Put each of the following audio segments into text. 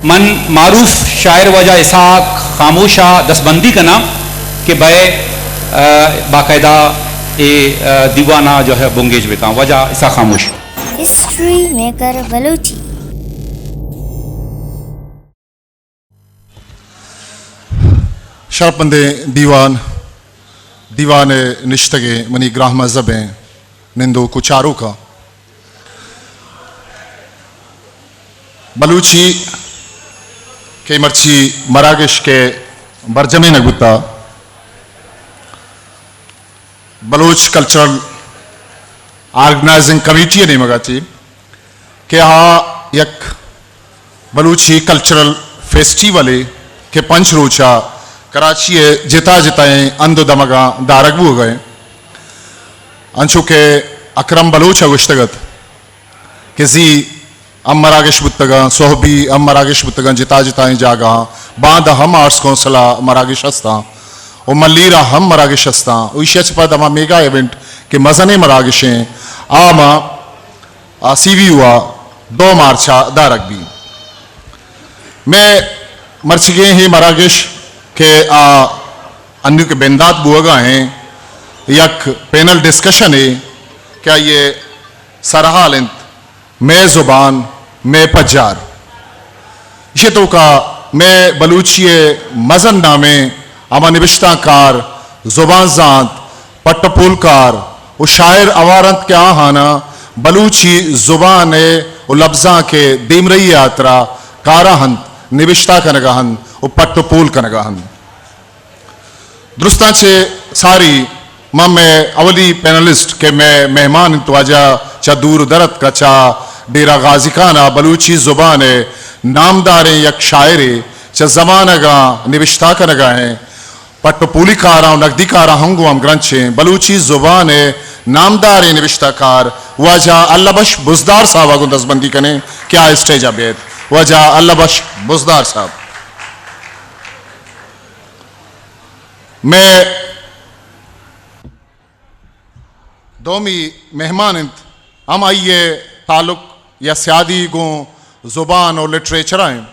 من معروف شاعر واجہ اسحاق خاموش ءَ دستبندی کناں کہ بئے، آ، باقاعدہ اے، آ، دیوان ءَ جو ہے بنگیج بکاں۔ واجہ اسحاق خاموش۔ ہسٹری میکر بلوچی۔ شرپمندیں دیوان، دیوان ءَ نشتگیں منی گراں مذہبیں نندوک ءُ چاروکاں، بلوچی کہ مرچی مراگش کہ برجمینگ بوتا، بلوچ کلچرل آرگنائزنگ کمیٹی ءِ نیمگ ءَ چہ کہ آ یک بلوچی کلچرل فیسٹیولے کہ پنچ روچ ءَ کراچی ءِ جتا جتائیں ہند ءُ دمگاں دارگ بوگ ءَ اِنت۔ انچو کہ اکرم بلوچ ءَ گوشتگ اَت کہ زی ہم مراگش بوتگاں، سہبی ہم مراگش بوتگاں، جتا جتائیں جاگہاں، باندا ہم آرٹس کونسل ءَ مراگش ہستاں ءُ ملیر ءَ ہم مراگش ہستاں ءُ ایشی ءَ چہ پد ہما میگا ایونٹ کہ مزنیں مراگشیں، آ ما آ سی وی یو ءَ دو مارچ ءَ دارگ بی۔ مئے مرچیگیں اے مراگش کہ آ انو کہ بندات بوگ ءَ ایں، یک پینل ڈسکشنے کہ آئی ءِ سرحال اِنت مئے زبان، مئے پجار۔ ایشی ءِ توکا مئے بلوچی ءِ مزن نامیں ہما نبشتہ کار، زبان زانت، پٹ ءُ پولکار ءُ شاعر ہوار اَنت کہ آہاناں بلوچی زبان ءِ ءُ لبزانک ءِ دیمرئی ءِ ہاترا کار ءَ اَنت، نبشتہ کنگ ءَ اَنت ءُ پٹ ءُ پول کنگ ءَ اَنت۔ درستاں چہ ساری، ما مئے اولی پینلسٹ کہ مئے مہمان اِنت، واجہ چہ دور در اتکا، چہ ڈیرہ غازی خان ءَ بلوچی زبان ءِ نامداریں یک شاعرے، چہ زمانگ ءَ نبشتہ کنگ ءَ ایں، پٹ ءُ پولی کاراں ءُ نگدی کاراں ہم گوں ہمگرنچ ایں۔ بلوچی زبان ءِ نامداریں نبشتہ کار واجہ اللہ بخش بزدار صاحب ءَ گوں دزبندی کنیں کہ آ اسٹیج ءَ بیت۔ واجہ اللہ بخش بزدار صاحب۔ مئے دومی مہمان اِنت، ہم آئی ءِ تعلق یا سیادی گوں زبان ءُ لٹریچر ءَ اِنت۔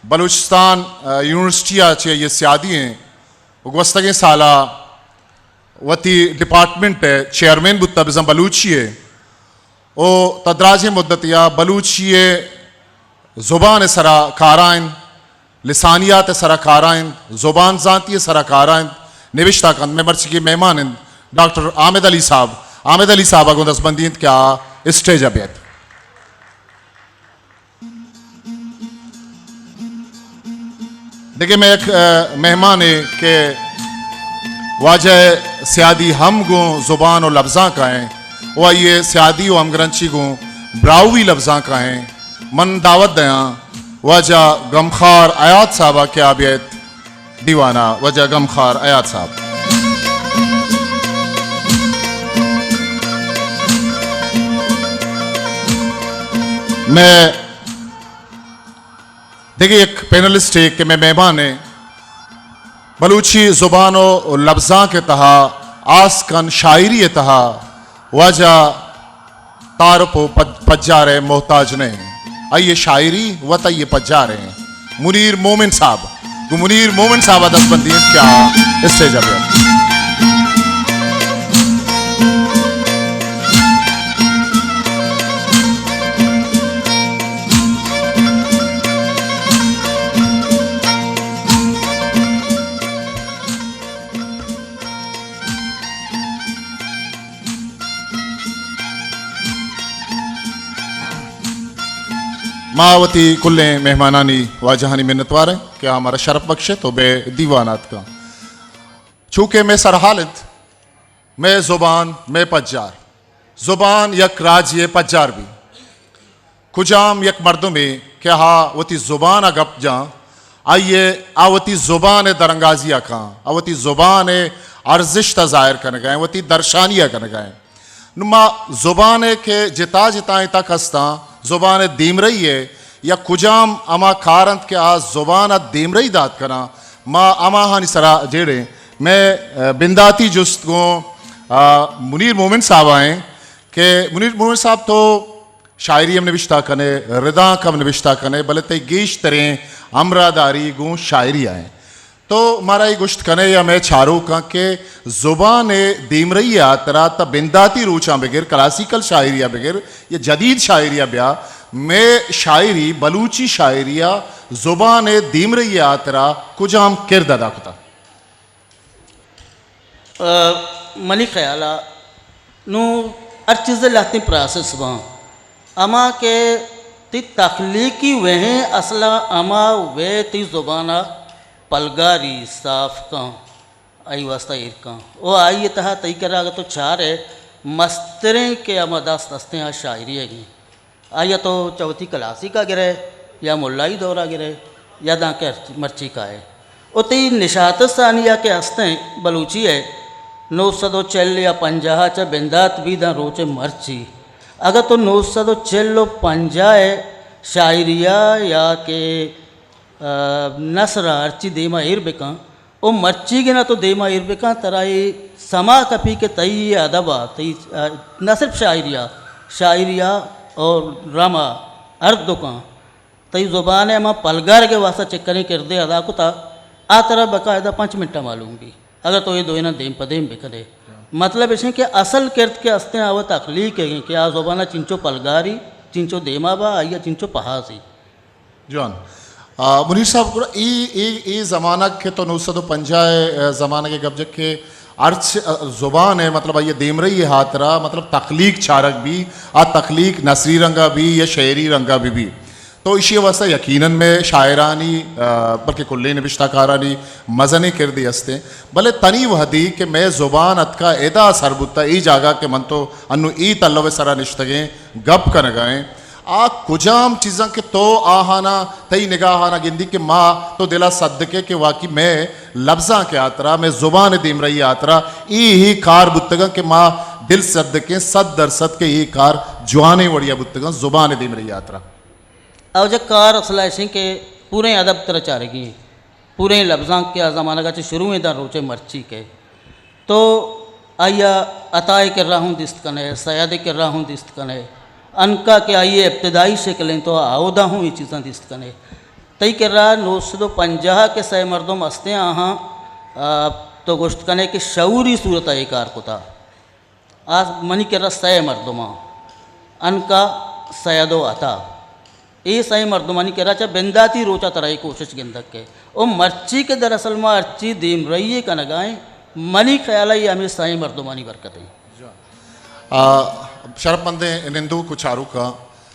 بلوچستان، آ، یونیورسٹی ءَ چہ آئی ءِ سیادی ایں ءُ گوستگیں سال ءَ وتی ڈپارٹمنٹ ءِ چیئرمین بوتہ، بزاں بلوچی ءِ، ءُ تا دراجیں مدتے ءَ بلوچی ءِ زبان ءِ سرا کار ءَ اِنت، لسانیات ءِ سرا کار ءَ اِنت، زبان زانتی ءِ سرا کار ءَ اِنت، نبشتہ کنت۔ مئے مرچیگیں مہمان اِنت ڈاکٹر حامد علی صاحب۔ حامد علی صاحب ءَ گوں دزبندی اِنت کہ آ اسٹیج ءَ بیت۔ دگہ مئے یک، آ، مہمانے کہ واجہ ءِ سیادی ہم گوں زبان ءُ لبزانک ءَ ایں ءُ آئی ءِ سیادی ءُ ہمگرنچی گوں براہوئی لبزانک ءَ ایں۔ من دعوت دیاں واجہ غمخوار حیات صاحب ءَ کہ آ بیت دیوان ءَ۔ واجہ غمخوار حیات صاحب۔ مئے دگہ یک پینلسٹے کہ مئے مہمان ایں، بلوچی زبان ءُ لبزانک ءِ تہا، آس کن شاعری ءِ تہا واجہ تعارف ءُ پد-، پجار ءِ محتاج نہ ایں۔ آئی ءِ شاعری وت آئی ءِ پجار ایں۔ منیر مومن صاحب، گوں منیر مومن صاحب ءَ دزبندی اِنت کہ آ اسٹیج ءَ بیت۔ ما وتی کلیں مہمانانی، واجہانی منتوار ایں کہ آ مارا شرپ بخشت ءُ بہ دیوان ءَ اتکاں۔ چونکہ مئے سرحال اِنت، مئے زبان، مئے پجار۔ زبان یک راجے ءِ پجار بی۔ کجام یک مردمے کہ آ وتی زبان ءَ گپ جاں، آئی ءَ آ وتی زبان ءِ درانگازی ءَ کاں، آ وتی زبان ءِ ارزشت ءَ ظاہر کنگ ءَ ایں، وتی درشانی ءَ کنگ ءَ ایں۔ نوں ما زبان ءِ کہ جتا جتائیں تک ہستاں، زبان ءِ دیمرئی ءِ یا کجام ہما کار اَنت کہ آ زبان ءَ دیمرئی دات کناں، ما ہماہانی سرا جیڑیں۔ مئے، آ، بنداتی جست گوں، آ، منیر مومن صاحب ءَ ایں کہ منیر مومن صاحب تو شاعری ہم نبشتہ کنے، ردانک ہم نبشتہ کنے، بلے تئی گیشتریں ہمراہداری گوں شاعری ءَ ایں۔ تو مارا اے گوشت کنے یا مئے چاروکاں کہ زبان ءِ دیمرئی ءِ ہاترا تاں بنداتی روچاں بگر، کلاسیکل شاعری ءَ بگر یا جدید شاعری ءَ بیا، مئے شاعری، بلوچی شاعری ءَ زبان ءِ دیمرئی ءِ ہاترا کجام کرد ادا کتہ؟ آ، منی خیال ءَ نوں ہر چیز ءِ لہتیں پراسس باں، ہما کہ تئی تخلیقی وہیں اصل ءَ ہما وے تئی زبان ءَ پلگاری، صاف کن، آئی واسطہ ایر کن۔ او آئی ءِ تہا تئی کرا اگہ تو چارئے، مستریں کہ ہما دست استیں آ شاعری ئیگ ایں۔ آئی ءَ تو چہ وتی کلاسیک ءَ گرئے یا ملائی دور ءَ گرئے یا داں کہ مرچی کائے۔ او تئی نشات ثانی ءَ کہ ہستیں بلوچی ءِ نو سد و چل یا پنجاہ ءَ چہ بندات بی داں روچ مرچی، اگہ تو نو سد و چل و پنجاہ ءِ شاعری ءَ یا کہ، آ، نثر ءَ ہرچی دیما ایر بکن، او مرچیگیں ءَ تو دیما ایر بکن، ترا اے سما کپی کہ تئی اے ادب ءَ، تئی، آ، نہ صرف شاعری ءَ، شاعری ءَ اور رم ءَ ہر دکاں تئی زبان ءِ ہما پلگارگ ءِ واسطہ چکریں کردے ادا کتا، آ ترا باقاعدہ پنچ منٹ ءَ معلوم بی، اگر تو اے دوئیناں دیم پہ دیم بکنے۔ مطلب اش کہ اصل کرد کہ استیں آ وت تخلیق ئیگ ایں کہ آ زبان ءَ چنچو پلگاری، چنچو دیما با، آئی ءَ چنچو پہازی۔ جوان۔ آ، منیر صاحب، گڑا اے، اے، اے زمانگ کہ تو نو سد و پنجاہ ءِ، آ، زمانگ ءِ گپ جت کہ ہرچ، آ، زبان ءِ، مطلب، آئی ءِ دیمرئی ءِ ہاترا، مطلب، تخلیق چارگ بی، آ تخلیق نثری رنگ ءَ بی یا شعری رنگ ءَ بہ بی۔ تو ایشی ءِ واسطہ یقیناً مئے شاعرانی، آ، بلکہ کلیں نبشتہ کارانی مزنیں کردے ہستیں۔ بلے تنی وہدی کہ مئے زبان اتکا ادا سر بوتا، اے جاگہ کہ من تو انوں اے تلو ءِ سرا نشتگیں گپ کنگا ایں، آ کجام چیزاں کہ تو آہانا، تئی نگاہانا گندی کہ ما تو دلا سد کے کہ واقعی مئے لبزانک ءِ ہاترا، مئے زبان ءِ دیمرئی ءِ ہاترا اے، اے کار بوتگاں کہ ما دل سد کے، صد درصد کہ اے کار جوانیں وڑیا بوتگاں زبان ءِ دیمرئی ءِ ہاترا۔ او جا کار اصل ءَ ایش ایں کہ پوریں ادب ترا چارگی ایں، پوریں لبزانک کہ آ زمانگ ءَ چہ شروع ایں داں روچ مرچی کہ تو آئی ءَ عطا ءِ کرا ہوں دیست کنے، سید ءِ کرا ہوں دیست کنے، انکا کہ آئی ءِ ابتدائی شکل ایں تو اودا ہوں اے چیزاں دیست کنے۔ تئی کرا نو سد و پنجاہ کہ سئے مردم استیں آہاں، آ، تو گوشت کنے کہ شعوری صورت ءَ اے کار کتا۔ آ منی کرا سئے مردماں، انکا، سید و عطا۔ اے سئے مردمانی کرا چہ بنداتی روچا ترا اے کوشش گندگ کہ او مرچی کہ دراصل ما ہرچی دیمرئی کنگا ایں، منی خیالا اے ہمے سئے مردمانی برکت ایں۔ آ، شرپمندیں نندوک و چاروکاں،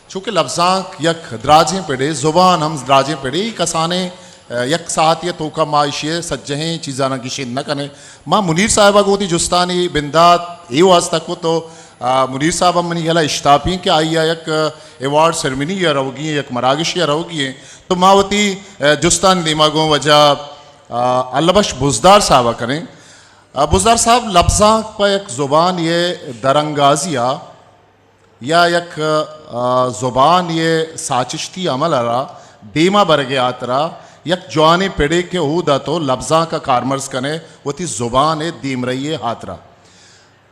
چونکہ لبزانک یک دراجیں پڑے، زبان ہم دراجیں پڑے، اے کسانیں، آ، یک ساعتے ءِ توکا ما ایشی ءِ سجہیں چیزاناں گیشینت نہ کنیں۔ ما منیر صاحب ءَ گوں وتی جستانی بندات اے واسطہ کت و، آ، منیر صاحب ہم منی ہیالا اشتاپی ایں کہ آئی ءَ یک ایوارڈ سیریمنی ءَ روگی ایں، یک مراگشے ءَ روگی ایں، تو ما وتی، آ، جستانی دیما گوں واجہ، آ، اللہ بخش بزدار صاحب ءَ کنیں۔ آ، بزدار صاحب، لبزانک پہ یک زبانے ءِ درانگازی ءَ یا یک، آ، زبانے ءِ ساچشتی عمل ءَ را دیما برگ ءِ ہاترا یک جوانیں پڑے کہ اودا تو لبزانک ءَ کارمرز کنے وتی زبان ءِ دیمرئی ءِ ہاترا۔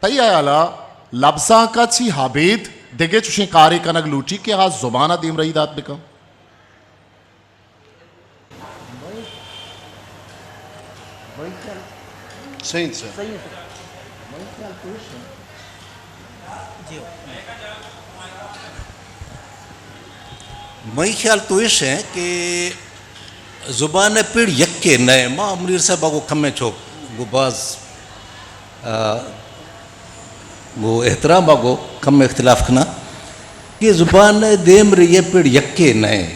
تئی ہیالا لبزانک ءَ چی ابید دگہ چوشیں کارے کنگ لوٹی کہ آ زبان ءَ دیمرئی دات بکن؟ صحیح، سر۔ مئی خیال تو ایش ایں کہ زبان ءِ پڑ یکے نہ ایں۔ ما منیر صاحب ءَ گوں کمیں چوک گوں باز، آ، گوں احترام ءَ گوں کم اختلاف کناں کہ زبان ءِ دیمرئی ءِ پڑ یکے نہ ایں۔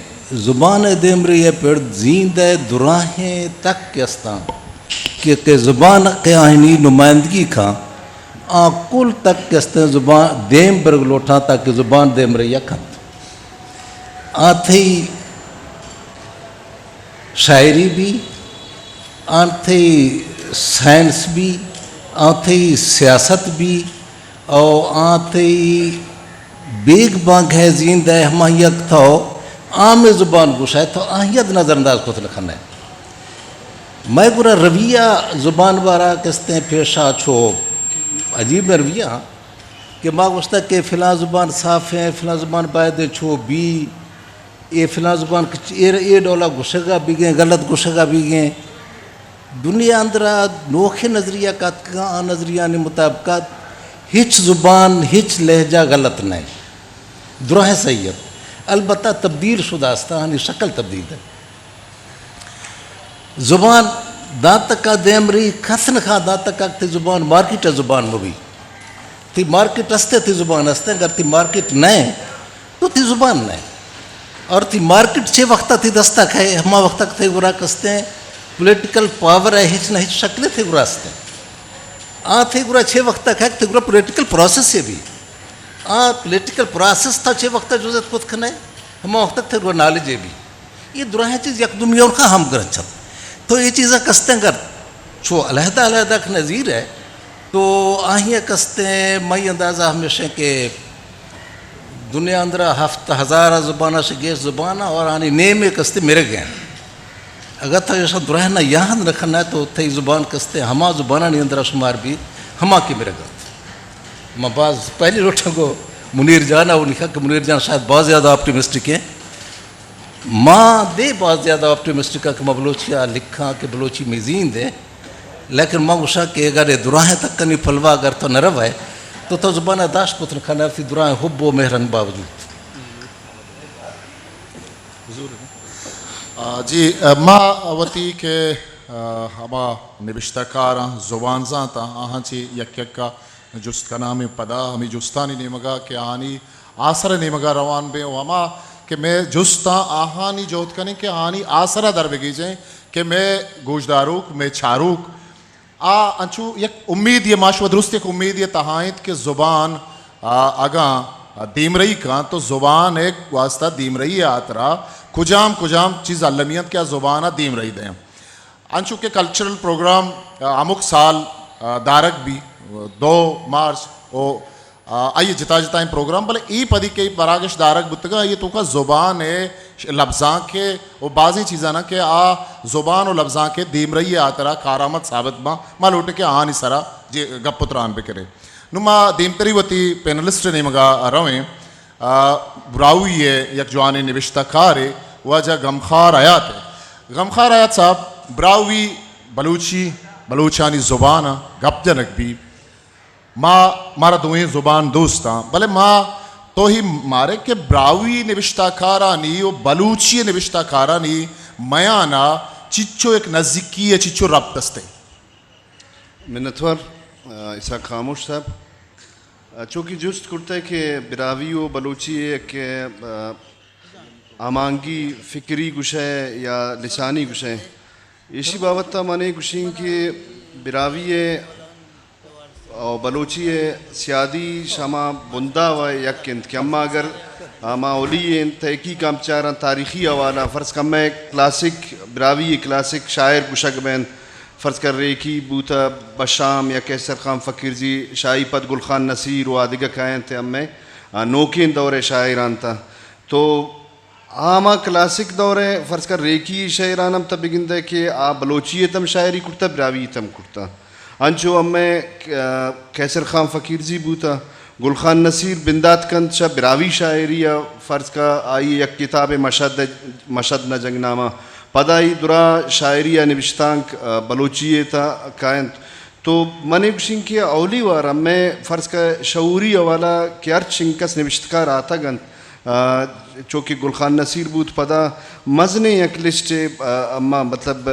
زبان ءِ دیمرئی ءِ پڑ زیند ءِ دراہیں تک استاں کہ، کہ زبان کہ آہانی نمائندگی کاں، آ کل تک استیں زبان دیم برگ لوٹاں تاکہ زبان دیمرئی ءَ کنت۔ آ تھئی شاعری بی، آ تھئی سائنس بی، آ تھئی سیاست بی، او آ تھئی بیگ بانگ ءِ زیند ءِ ہما یک تو عام زبان گوشئے تو آہی ءَ نظر انداز کت نہ کنئے۔ مئے گورا رویہ زبان بارا کستیں پیشا چو عجیب رویہ کہ ما گوشتگ کہ فلاں زبان صاف ایں، فلاں زبان باید ایں چو بی، اے فلاں زبان کچ-، اے، اے ڈولا گوشگا بیگیں، غلط گوشگا بیگیں۔ دنیا اندرا نوکیں نظریہ کاتکگاں، آ نظریہانی مطابقات ہچ زبان، ہچ لہجہ غلط نہ ایں۔ دراہیں صحیح ات۔ البتہ تبدیل شدہ است، آہانی شکل تبدیل ات۔ زبان داں تکا دیم رئی، کس نہ کاں داں تکا کہ تئی زبان مارکیٹ ءِ زبان مہ بی۔ تئی مارکیٹ است ءَ تئی زبان است ءَ، اگر تئی مارکیٹ نہ ایں تو تئی زبان نہ ایں۔ اور تئی مارکیٹ چے وقت ءَ تئی دست ءَ کئے، ہما وقت ءَ کہ تئی گورا کستیں پولیٹیکل پاور ءِ ہچ نہ ہچ شکلے تئی گورا است ءَ۔ آ تئی گورا چے وقت ءَ کئے کہ تئی گورا پولیٹیکل پروسیس ءَ بی۔ آ پولیٹیکل پروسیس تھا چے وقت ءَ جزت کت کنے، ہما وقت ءَ تئی گورا نالج ءَ بی۔ اے دراہیں چیز یک دومی ءَ ہمگرنچ انت۔ تو اے چیزاں کستیں گر چو علیحدہ علیحدہ کہ نظیر ہے، تو آہی ءَ کستیں مئی اندازہ ہمیش ایں کہ دنیا اندرا ہفت ہزار زبان ءَ شہ گیش زبان ءَ اور آنی نیمے کستیں مرگ ہیں۔ اگر تو ایشاں دراہیں ءَ یاد نہ کھنا تو تئی زبان کستیں ہما زبانانی اندرا شمار بی، ہما کہ مرگ انت۔ ما باز پہلی لوٹاں گو منیر جان ءَ لکھا کہ منیر جان شاید باز زیادہ آپٹیمسٹک ہیں۔ ما دے باز زیادہ آپٹیمسٹک آں کہ ما بلوچی ءَ لکھاں کہ بلوچی مئی زند ایں، لیکن ما گوشاں کہ اگر اے دراہیں تکنی پلوا اگر تو نہ روئے تو تو زبان ءَ داشت کت نہ کھنا، وتی دراہیں حب و مہرن باوجود۔ آ، جی، آ، ما وتی کہ، آ، ہما نبشتہ کاراں، زبان زانتاں، آہاں چی یک یک ءَ جست کناں، ہمے پدا ہمے جستانی نیمگا کہ آہانی آسر ءِ نیمگا روان بیں و ہما کہ مئے جستاں آہانی جہد کنیں کہ آہانی آسر ءَ در بگیجیں کہ مئے گوشداروک، مئے چاروک آ انچو یک امیدے، ما شما درست یک امیدے تہا انت کہ زبان، آ، اگاں دیمرئی کاں تو زبان ءِ واسطہ دیمرئی ءِ ہاترا کجام کجام چیز المی انت کہ آ زبان ءَ دیمرئی دیں۔ انچو کہ کلچرل پروگرام، آ، ہمک سال، آ، دارگ بی، دو مارچ و، آ، آئی جتا جتائیں پروگرام، بلے اے پدی کہ براگش دارگ بوتگاں، آئی توکا زبان ءِ ش-، لبزانک ءِ و بازیں چیزاں کہ آ زبان و لبزانک ءِ دیمرئی ءِ ہاترا کارآمد ثابت باں، ما لوٹیں کہ آہانی سرا جی گپ و تران بکنیں۔ نوں ما دیمتری وتی پینلسٹ ءِ نیمگا رویں۔ آ، براہوئی ءِ یک جوانیں نبشتہ کارے واجہ غمخوار حیات ءِ۔ غمخوار حیات صاحب، براہوئی بلوچی، بلوچانی زبان ءَ گپ جنگ بی۔ ما، مارا دوئیں زبان دوستاں، بلے ما توہی مارے کہ براہوئی نبشتہ کارانی و بلوچی نبشتہ کارانی میان ءَ چچو یک نزیکی ءُ چچو ربط است؟ منتوار، آ، اسحاق خاموش صاحب۔ آ، چونکہ جست کرتہ کہ براہوئی و بلوچی یک، آ، ہمانگی فکری گشئے یا لسانی گشئے، ایشی بابت ءَ من اے گشیں کہ براہوئی ءُ بلوچی ءِ سیادی شما بنداو ءَ یک انت کہ اما اگر ما اولی ایں تحقیق ءَ بچاراں تاریخی حوالہ، فرض کن مئے کلاسک، براہوئی ءِ کلاسک شاعر گشگ بینت، فرض کن ریکی بوتہ، بشام یا قیصر خان فقیرزی، شاہی پد گل خان نصیر و آ دگہ کاینت، امئے نوکیں دور ءِ شاعر انت۔ تو آ ہما کلاسک دور ءِ فرض کن ریکی شاعران ہم تہ بگندئے کہ آ بلوچی ءِ تہ ہم شاعری کرتہ، براہوئی ءِ تہ ہم کرتہ۔ انچو امئے، آ، قیصر خان فقیرزی بوتہ، گل خان نصیر بندات کنت شہ براہوئی شاعری ءَ، فرض کن آئی ءِ یک کتابے مشہد، مشہد نہ جنگ نامہ۔ پدا آئی درا شاعری ءِ نبشتانک، آ، بلوچی ءِ تہ کاینت۔ تو من اے گوشیں کہ اولی وار امئے فرض کن شعوری حوالہ کہ ہرچ انکس نبشتکار آتگ انت، آ، چو کہ گل خان نصیر بوت، پدا مزنیں یک لسٹے، آ، اما مطلب، آ،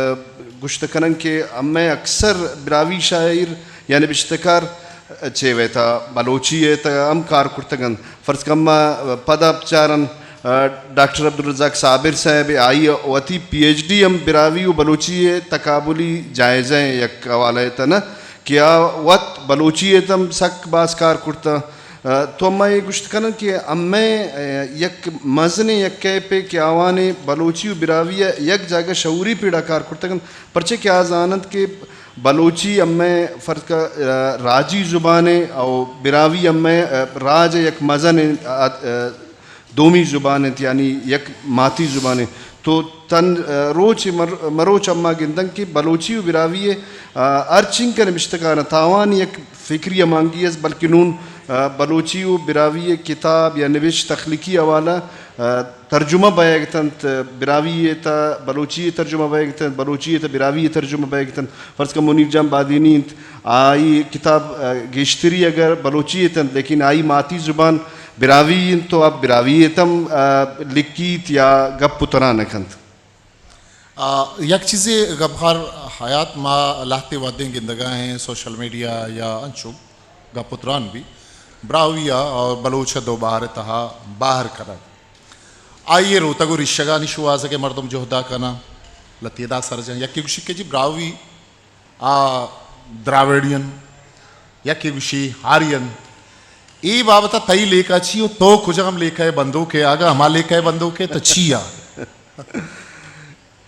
گوشت کنن کہ امئے اکثر براہوئی شاعر یا نبشتکار چے ویتا بلوچی ءِ تہ ہم کار کرتگ انت۔ فرض کن ما پدا بچارن، آ، ڈاکٹر عبدالرزاق صابر صاحب ءِ، آئی ءَ وتی پی ایچ ڈی ہم براہوئی و بلوچی ءِ تقابلی جائزہ ءِ یک حوالہ ءِ تہ نہ کہ آ وت بلوچی ءِ تہ ہم سک باز کار کرتہ۔ آ، تو اما اے گوشت کنن کہ امئے، آ، یک مزنیں یک کیپے کہ آوانی بلوچی و براہوئی ءَ یک جاگہ شعوری پیڑا کار کرتگ انت، پرچے کہ آ زاننت کہ بلوچی امئے فرض کن، آ، راجی زبانے او براہوئی امئے، آ، راج ءِ یک مزنیں، آ، آ، دومی زبان انت، یعنی یک ماتی زبان انت۔ تو تن، آ، روچ مر-، مروچ اما گندن کہ بلوچی و براہوئی ءِ، آ، ہرچ انکہ نبشتکاراں تہ آوانی یک فکری ہمانگی است، بلکہ نون آ، بلوچی و براہوئی ءِ کتاب یا نبشت تخلیقی حوالہ، آ، ترجمہ بئیگ اتنت، براہوئی ءِ تہ بلوچی ءَ ترجمہ بئیگ اتنت، بلوچی ءِ تہ براہوئی ءَ ترجمہ بئیگ اتنت۔ فرض کن منیر جان بادینی انت، آئی کتاب، آ، گیشتری اگر بلوچی ءِ اتنت، لیکن آئی ماتی زبان براہوئی انت، تو آ براہوئی ءِ تہ ہم، آ، لکھیت یا گپ و تران کنت۔ آ، یک چیزے گپخار حیات، ما لہتے وہدیں گندگا ایں سوشل میڈیا یا انچو گپ و تران بی براہوئی ءَ اور بلوچ ءَ دو بہر ءِ تہا بہر کنگ۔ آئی ءِ روتگ و ریشگانی شوہازگ ءَ مردم جہدا کناں، لہتے ادا سرجاں۔ یکے گوشی کہ جی براہوئی آ دراوڑین، یکے گوشی آرین۔ اے بابت ءَ تئی لیکہ چی و تو کجام لیکہ ءِ بندوک ئے؟ اگاں ہما لیکہ ءِ بندوک ئے تو چیا؟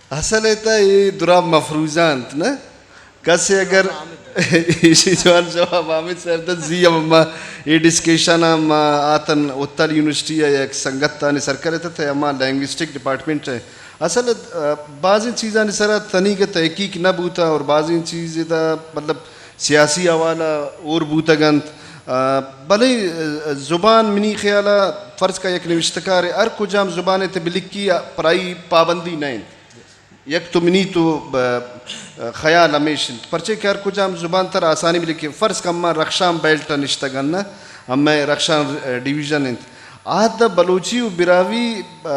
اصل ءِ تہ اے درا مفروضہ انت نہ؟ کسے اگر ایشی جوان جواب حامد صاحب دنت، زی ہم ما اے ڈسکشن ءَ ما آتن اوتل یونیورسٹی ءَ یک سنگتانی سرکل ءِ تہ، تہ ہما لینگوسٹک ڈپارٹمنٹ ءَ۔ اصل ءَ، آ، بازیں چیزانی سرا تنیگہ تحقیق نہ بوتہ اور بازیں چیز ادا مطلب سیاسی حوالہ ہور بوتگ انت۔ آ، بلے، آ، زبان منی خیال ءَ فرض کا یک نوشتکارے ہر کجام زبان ءِ تہ بلکی، آ، پرائی پابندی نہ انت۔ یک تو منی تو، آ، خیال ہمیش انت۔ پرچے کہ ہر کجام زبان تر آسانی بلکی۔ فرض کا ما رخشان بیلٹ ءَ نشتگ ان نہ، ہمے رخشان، آ، ڈویژن انت۔ آ تہ بلوچی و براہوئی، آ،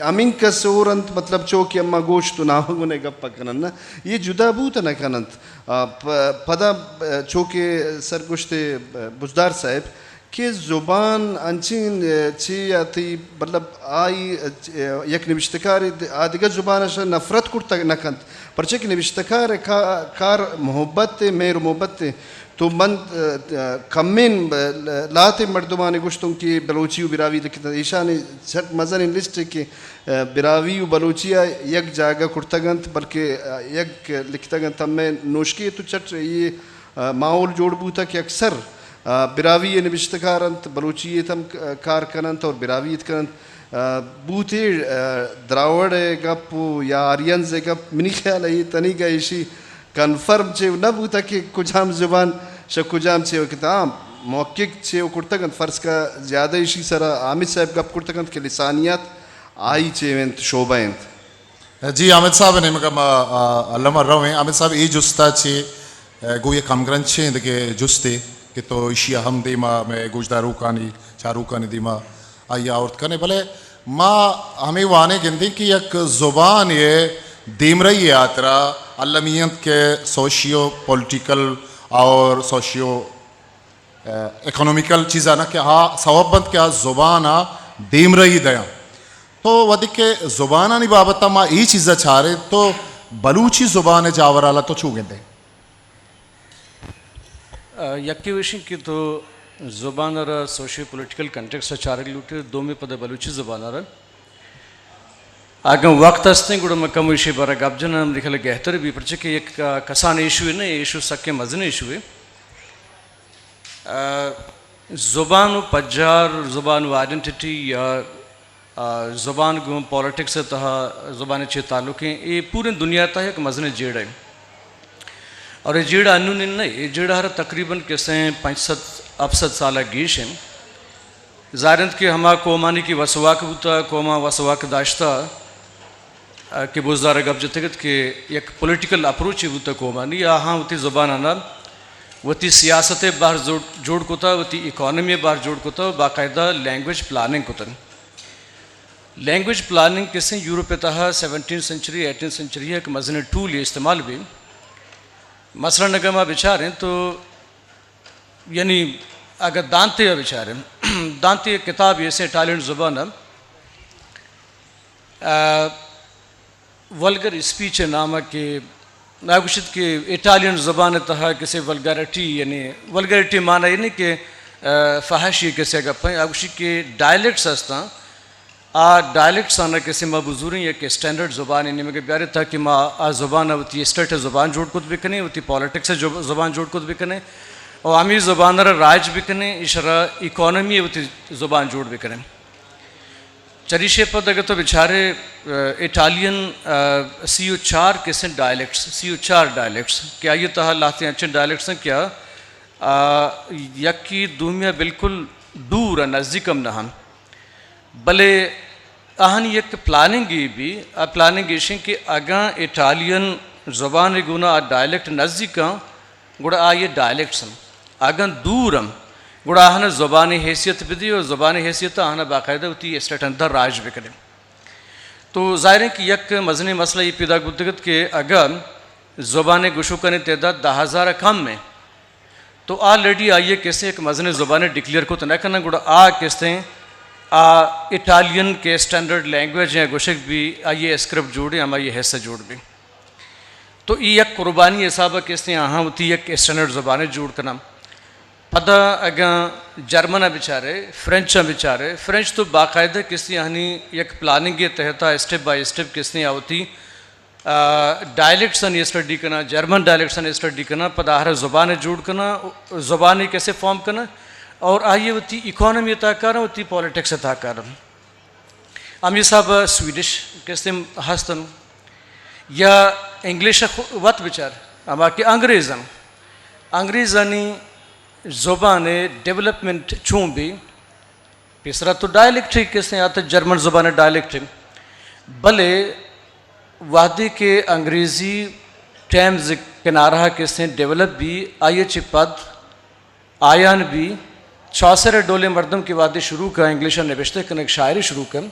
ہمینکس ہور انت، مطلب چو کہ اما گوشت و نامگون ءِ گپ ءَ کنن نہ، یہ جدا بوت نہ کننت۔ آ، پ-، پدا، آ، چو کہ سرگوشت، آ، بزدار صاحب کہ زبان انچین، آ، چی یا تئی مطلب آئی، آ، یک نوشتکارے د-، آ دگہ زبان ءَ نفرت کرتگ نہ کنت، پرچے کہ نوشتکار ءِ کا-، کار محبت ءِ، مہر و محبت ءِ۔ تو من، آ، آ، کمین ب-، لہتیں مردمانی گوشتوں کہ بلوچی و براہوئی لکھتگ، ایشانی سک مزنیں لسٹ کہ، آ، براہوئی و بلوچی ءَ یک جاگہ کرتگ انت، بلکہ، آ، یک لکھتگ انت۔ ہمے نوشکے تو چٹ یہ، آ، ماحول جوڑ بوتگ کہ اکثر، آ، براہوئی ءِ نبشتہ کار انت، بلوچی ءِ تہ ہم ک-، کار کننت اور براہوئی ءِ کننت۔ آ، بوت اے، آ، دراوڑ ءِ گپ و یا آریئنز ءِ گپ، منی خیال ءَ یہ تنیگہ ایشی کنفرم چے نہ بوتگ کہ کجام زبان شہ کجام چے وقت۔ ہاں، محقق چے و کرتگ انت، فرض کا زیادہ ایشی سرا حامد صاحب گپ کرتگ انت کہ لسانیات آئی چے انت، شعبہ انت۔ جی، حامد صاحب ءِ نیمگ ءَ ما، آ، الم ءَ رو ایں۔ حامد صاحب، اے جست ءَ چے، آ، گوں یک ہمگرنچیں دگہ جستے کہ تو ایشی ءَ ہم دیما مئے گوشداروکانی، چاروکانی دیما آئی ءَ آورت کن ئے۔ بلے ما ہمے وانگ گندیں کہ یک زبان ءِ دیمرئی ءِ ہاترا المی انت کہ سوشیو پولیٹیکل اور سوشیو، آ، اکنامیکل چیزاں کہ آ سوب انت کہ آ زبان ءَ دیمرئی دیاں۔ تو وھدے کہ زبانانی بابت ءَ ما اے چیز ءَ چاریں تو بلوچی زبان ءِ جاور ءَ تو چو گندے؟ آ، یکے وشیں کہ تو زبان ءَ را سوشیو پولیٹیکل کنٹیکسٹ ءَ چارگ لوٹے، دومی پدا بلوچی زبان ءَ را۔ اگاں وقت ہستیں گڑا من کمو ایشی بارہ گپ جناں، منی خیال ءَ گہتر بی، پرچہ کہ یک، آ، کسان ایشو نہ، ایشو سکیں مزن ایشو ہے۔ آ، زبان و پجار، زبان و آئیڈنٹیٹی یا، آ، زبان گوں پالیٹکس ءِ تہا زبان ءِ چے تعلق ایں، اے پوریں دنیا ءِ تہا یک مزنیں جیڑہ ایں۔ اور اے جیڑہ انون نہ، اے جیڑہ ہر تقریباً کسیں پنچ سد، ہفت سد سال ءَ گیش ایں۔ ظاہر انت کہ ہما قومانی کہ وسواک بوتا، قوماں وسواک داشتا، آ، کہ بزدار ءَ گپ جتگ ات کہ یک پولیٹیکل اپروچے بوتگ قومانی، آہاں وتی زبانانا وتی سیاست ءِ بہر زوڑ-، جوڑ کتا، وتی اکانومی ءِ بہر جوڑ کتا، باقاعدہ لینگویج پلاننگ کتن۔ لینگویج پلاننگ کسیں یورپ ءِ تہا سیونٹین سنچری، ایٹین سنچری ءَ یک مزنیں ٹولے استعمال بی۔ مثلاً اگر ما بچاریں تو یعنی اگہ دانتے ءَ بچاریں، دانتے ءِ کتابے ایسے اٹالین زبان ءَ، آ، ولگر اسپیچ ءِ نام ءَ کہ آ گوشت کہ اٹالین زبان ءِ تہا کسے ولگارٹی، یعنی ولگارٹی معنی یعنی کہ، آ، فحاشی کسے گپ ایں۔ آ گوشی کہ ڈائلیکٹس ہستاں، آ ڈائلیکٹس آناں کسے ما بزوریں یک اسٹینڈرڈ زبانے نیمگ ءَ بیاریں تاکہ ما آ زبان ءَ وتی اسٹیٹ ءِ زبان جوڑ کت بکنیں، وتی پالیٹکس ءِ جو-، زبان جوڑ کت بکنیں، اور ہمے زبان ءَ را راج بکنیں، ایشرا اکانومی ءِ وتی زبان جوڑ بکنیں۔ چریشی ءَ پد اگہ تو بچارے، آ، اٹالین، آ، سی و چار کسیں ڈائلیکٹس، سی و چار ڈائلیکٹس کہ آئی ءِ تہا لہتیں انچیں ڈائلیکٹس ایں کہ آ آ، یکی دومی ءَ بالکل دور ءُ نزدیک ہم نہ انت، بلے آہانی یک پلاننگے بی، آ پلاننگ ایش انت کہ اگاں اٹالین زبان ءِ گونا آ ڈائلیکٹ نزدیک انت، گڑا آئی ءَ ڈائلیکٹس انت۔ اگاں دور انت، گڑا آہاں زبانی حیثیت بدی اور زبانی حیثیت آہاں باقاعدہ وتی اسٹیٹ اندر رائج بکنی۔ تو ظاہر ہے کہ یک مزنیں مسئلہ یہ پیدا بوتگ ات کہ اگر زبان گوشوکانی تعداد دہ ہزار کم ہے، تو آلریڈی آئی ءَ کسے یک مزنیں زبانے ڈکلیئر کت نہ کناں، گڑا آ کسے آ اٹالین کہ اسٹینڈرڈ لینگویج ہیں گوشگ بی، آئی ءِ اسکرپٹ جوڑ بی، ہما آئی ءِ حصہ جوڑ بی۔ تو ای یک قربانی حساب ءَ کسے آہاں وتی یک اسٹینڈرڈ زبانے جوڑ کناں۔ پدا اگاں جرمن ءَ بچارے، فرینچ ءَ بچارے، فرینچ تو باقاعدہ کسے آہانی یک پلاننگ ءِ تحت ءَ اسٹیپ بائی اسٹیپ کسے آ وتی آ، ڈائلیکٹس آنی اسٹڈی کناں، جرمن ڈائلیکٹس آنی اسٹڈی کناں، پدا ہر زبان جوڑ کناں، زبانی کسے فارم کناں اور آئی وتی اکانومی تہا کاراں، وتی پالیٹکس تہا کاراں۔ ہمے حساب سویڈش کسے ہستن یا انگلش خو-، وت بچار، ہما کہ انگریزن، انگریزانی زبان ڈیولپمنٹ چون بی، پیسرا تو ڈائلیکٹ ہی کسے آتا جرمن زبان ڈائلیکٹ ہے، بلے وہدے کہ انگریزی ٹیمز کنارہ کسے ڈیولپ بی، آئی چی پد آیان بی چاسر ڈولے مردم کہ وہدے شروع کا انگلش نوشتہ کنگ شاعری شروع کن،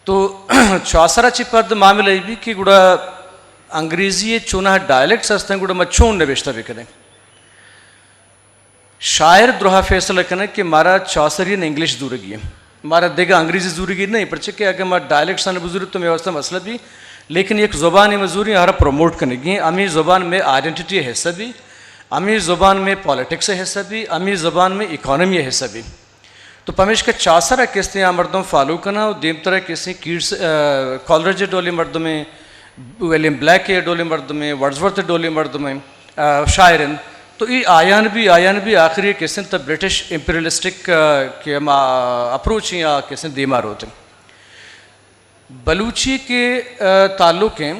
تو چاسر چی پد معاملہ ای بی کہ گڑا انگریزی چونہ ڈائلیکٹس ہستن، گڑا ما چون نوشتہ بکنیں۔ شاعر درہا فیصلہ کنگ کہ مارا چاسری نے انگلش زورگی ہے، مارا دگہ انگریزی زورگی نہیں، پرچہ کہ اگر ما ڈائلیکٹس آن بزوری تو میرے واسطہ مسئلہ بھی، لیکن یک زبان میں زوری ہر پروموٹ کنگی ہے، ہمیں زبان میں آئیڈینٹیٹی حصہ بھی، ہمیں زبان میں پالیٹکس حصہ بھی، ہمیں زبان میں اکانومی حصہ بھی۔ تو پمیشکا چاسر ء کستیں آ مردم فالو کناں و دیمتر ء کستیں کیٹس، آ، کالرج ء ڈولیں مردمیں، ولیم بلیک ء ڈولیں مردمیں، ورڈزورتھ ء ڈولیں مردمیں، آ، شاعر انت۔ تو ای آیان بھی، آیان بھی آخری کستیں تہ برٹش امپیریلسٹک، آ، کہ ہما اپروچ ہیں آ کستیں دیما روت انت۔ بلوچی کہ، آ، تعلق ہیں،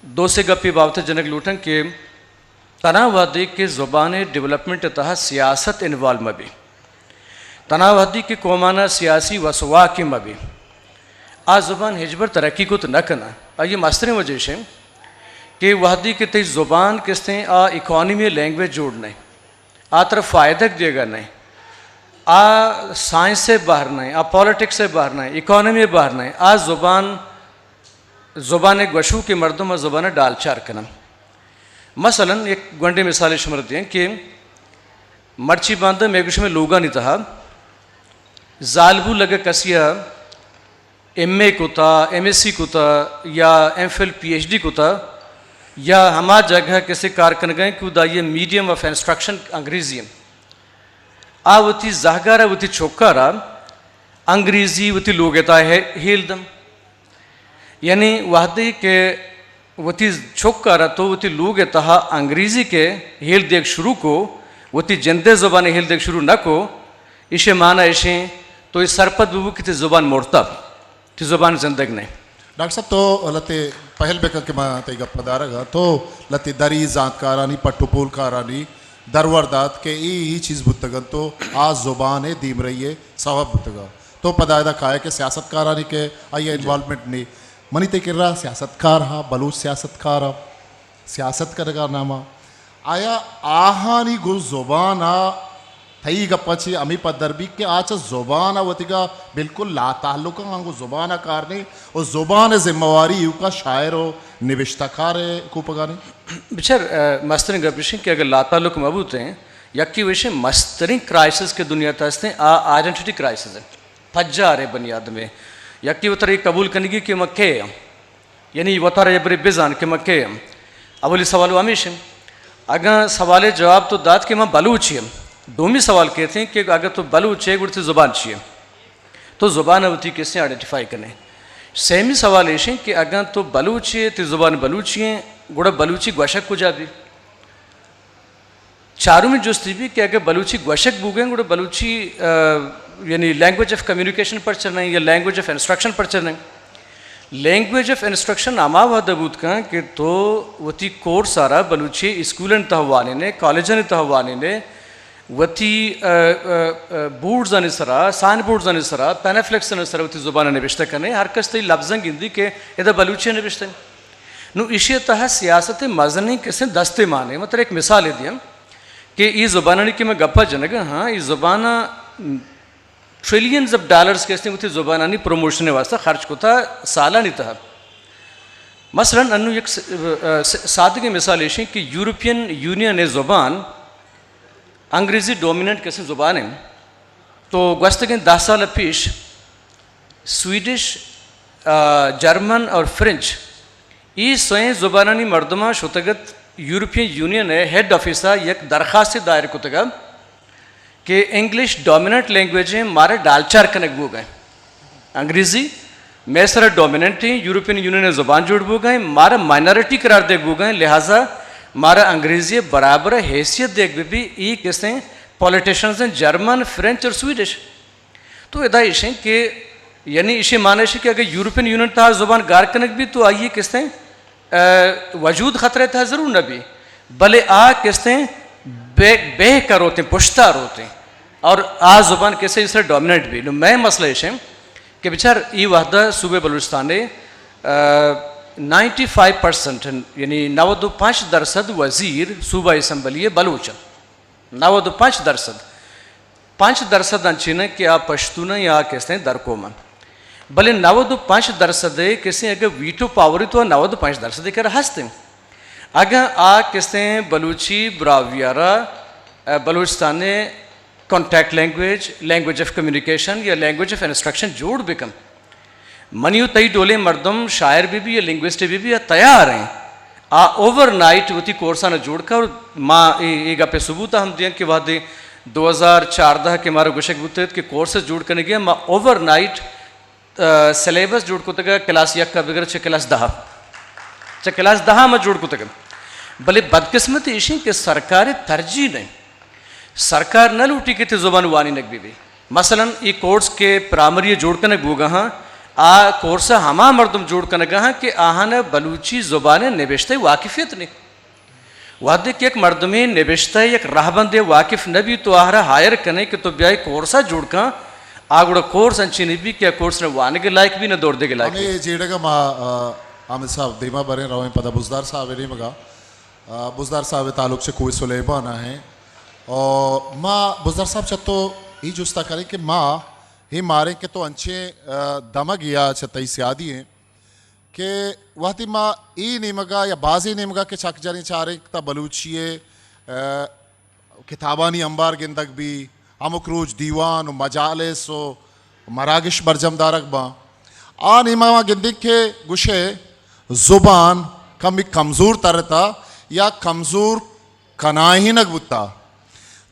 دو سے گپی بابت جنگ لوٹن کہ تنا وہدے کہ زبان ڈیولپمنٹ تہا سیاست انوالو مہ بی، تنا وہدے کہ قومانا سیاسی وسواک مہ بی، آ زبان ہچبر ترقی کت نہ کنا۔ آئی مستریں وجہ اش کہ وہدے کہ تئی زبان کستیں آ اکانومی لینگویج جوڑ نہیں، آ ترا فائدہ دیگا نہیں، آ سائنس بہر نہیں، آ پالیٹکس بہر نہیں، اکانومی بہر نہیں، آ زبان زبان گوشوکیں مردم ء زبان ء ڈالچار کنن۔ مثلاً یک گونڈیں مثالے شمر دیں کہ مرچی باندہ مئے گوشمیں لوگانی تہا زالبول اگہ کسی ء ایم اے کتا، ایم ایس سی کتا یا ایم فل، پی ایچ ڈی کتا یا ہما جگہ کسے کار کنگا ہیں کہ اودا یہ میڈیم آف انسٹرکشن انگریزی ہیں، آ وتی زہگارا، وتی چکارا انگریزی وتی لوگ ء تہا ہے-، ہیل دم۔ یعنی وہدے کہ وتی چک ء را تو وتی لوگ ء تہا انگریزی کہ ہیل دیگ شروع کو، وتی جندے زبان ہیل دیگ شروع نہ کو، ایشی معنی ایشیں تو اے سرپد ببو کہ تی زبان مرتا، تی زبان زندگ نہیں۔ ڈاکٹر صاحب، تو لتے پہل بکن کہ ما تئی گپ ء دارگ ء، تو لتے دری زانتکارانی، پٹ و پولکارانی درور دات کہ ای، ای چیز بوتگ انت تو آ زبان ء دیمرئی ء سبب بوتگ انت۔ تو پدا ادا کائے کہ سیاستکارانی کہ آئی ء جی۔ انوالومنٹ نی۔ منی تئی کرا سیاستکار ہا، بلوچ سیاستکار ہا، سیاست کنگا ناما۔ آیا آہانی گوں زبان ء تئی گپاں چہ ہمے پدر بیت کہ آ چہ زبان ء وتیگا بالکل لاتعلق انت، آنگو زبان ء کار نی و زبان ء ذمہ واری ایوکا شاعر و نبشتہ کار ء کوپگا نی۔ بچار، ء، مستریں گپ ایش انت کہ اگر لاتعلق مہ بوتیں، یکی وشیں مستریں کرائسس کہ دنیا تہا ہستیں، آ آئیڈینٹیٹی کرائسس انت۔ پجار ء بنی آدم ء یکی وتر اے قبول کنگی کہ من کئے آں، یعنی وتارا یک برے بزان کہ من کئے آں۔ اولی سوال و ہمیش انت۔ اگاں سوال ء جواب تو دات کہ من بلوچے آں، دومی سوال کئیت انت کہ اگاں تو بلوچے گڑا تئی زبان چی انت؟ تو زبان ء وتی کسے آئیڈینٹیفائی کنے۔ سیمی سوال ایش انت کہ اگاں تو بلوچے، تئی زبان بلوچی انت، گڑا بلوچی گوشگ کجا بی؟ چارمی جستی بی کہ اگر بلوچی گوشگ بوگیں گڑا بلوچی، آ، یعنی لینگویج آف کمیونیکیشن پرچہ نہیں یا لینگویج آف انسٹرکشن پرچہ نہیں؟ لینگویج آف انسٹرکشن ہما وہد بوت کن کہ تو وتی کورس آرا بلوچی اسکولن تہ وانینے، کالجن تہ وانینے، وتی، ا، ا، ا، بورڈزانی سرا، سائن بورڈزانی سرا، پینفلیکسانی سرا وتی زبان ءَ نبشتہ کنے، ہر کس تئی لبزاں گندی کہ ادا بلوچی ءَ نبشتہ۔ نوں ایشی ءِ تہا سیاست ءِ مزنیں کسیں دستے مانے۔ من ترا یک مثالے دیاں کہ اے زبانانی کہ من گپا جنگا ہاں، اے زباناں ٹریلینز آف ڈالرز کہ استیں وتی زبانانی پروموشن ءِ واسطہ خرچ کتا سالانی تہا۔ مثلاً انوں یک س-، ا، س-، سادگیں مثال ایشیں کہ یورپین یونین ءِ زبان انگریزی ڈومیننٹ کسیں زبان انت، تو گوستگیں دہ سال پیش سویڈش، آ، جرمن اور فرنچ، اے سئیں زبانانی مردماں شتگ ات یورپین یونین ءِ ہیڈ آفیس ءَ یک درخواستے دائر کتگ ات کہ انگلش ڈومیننٹ لینگویج ایں، مارا ڈالچار کنگ بوگ ءَ ایں۔ انگریزی مئے سرا ڈومیننٹ ایں، یورپین یونین ءِ زبان جوڑ بوگ ءَ ایں، مارا مائنارٹی قرار دیگ بوگ ءَ ایں، لہذا مارا انگریزی ءِ برابر ءَ حیثیت دیگ بہ بی، اے کسیں پولیٹیشنز ایں، جرمن، فرنچ اور سویڈش۔ تو ادا ایشیں کہ، یعنی ایشی معنی ایشیں کہ اگر یورپین یونین تہا زبان گار کنگ بی تو آئی کسیں، ا، وجود خطرے تہا ضرور نہ بی، بلے آ کسیں بہ، بہ کروتیں، پشتا روتیں اور آ زبان کسیں اس ڈومیننٹ بی۔ نوں مئے مسئلہ ایشیں کہ بچار اے وہدہ صوبہ بلوچستان ءِ، ا، نائنٹی فائیو پرسنٹ، یعنی نود و پنچ درصد وزیر صوبہ اسمبلی ءِ بلوچ انت۔ نود و پنچ درصد۔ پنچ درصد انچین انت کہ آ پشتون انت یا کسیں در قوم انت۔ بلے نود و پنچ درصد ءِ کسیں اگر ویٹو پاور تو نود و پنچ درصد ءِ کرا ہست انت۔ اگاں آ کسیں بلوچی براہوئی ءَ را، ا، بلوچستان ءِ کانٹیکٹ لینگویج، لینگویج آف کمیونیکیشن یا لینگویج آف انسٹرکشن جوڑ بکن، منی و تئی ڈولیں مردم شاعر بہ بی یا لنگوسٹ بہ بی یا تیار ایں، آ اوور نائٹ وتی کورساں جوڑ کن۔ اور ما اے، اے گپ ءِ ثبوت ہم دیاں کہ وہدے دو ہزار چاردہ کہ مارا گوشگ بوتگ کہ کورس جوڑ کنگی ایں، ما اوور نائٹ، ا، سلیبس جوڑ کتگ، کلاس یک ءَ بگر چہ کلاس دہ، چہ کلاس دہ ءَ ما جوڑ کتگ۔ بلے بدقسمتی ایشیں کہ سرکار ءِ ترجیح نہ انت۔ سرکار نہ لوٹی کہ تئی زبان وانینگ بہ بی۔ مثلاً اے کورس کہ پرائمری ءَ جوڑ کنگ بوگا ہاں، آ کورس ءَ ہما مردم جوڑ کنگا ہاں کہ آہاں بلوچی زبان ءِ نبشتہ ءِ واقفیت نہ انت۔ وہدے کہ یک مردمے نبشتہ ءِ یک رہبندے واقف نہ بی تو آہرا ہائر کنے کہ تو بیا اے کورس ءَ جوڑ کن، آ گڑا کورس انچیں نہ بی کہ آ کورس نہ وانگ ءِ لائق بی نہ دور دیگ ءِ لائق بی۔ ہمے جیڑگ ءَ ما، آ، حامد صاحب دیما بریں، رویں پدا بزدار صاحب ءِ نیمگا۔ آ، بزدار صاحب ءِ تعلق چہ کوہ سلیمان ءَ ایں۔ اور ما بزدار صاحب چہ تو اے جستا کریں کہ ما اے ماریں کہ تو انچیں، آ، دمگ یا چہ تئی سیادی ایں کہ وہدے ما اے نیمگا یا بازیں نیمگا کہ چک جنیں چاریں تا بلوچی ءِ، آ، کتابانی امبار گندگ بی، ہمک روچ دیوان و مجالس و مراگش برجم دارگ باں۔ آ نیما ما گندیں کہ گوشے زبان کمی کمزور ترتا یا کمزور کنائینگ بوتا۔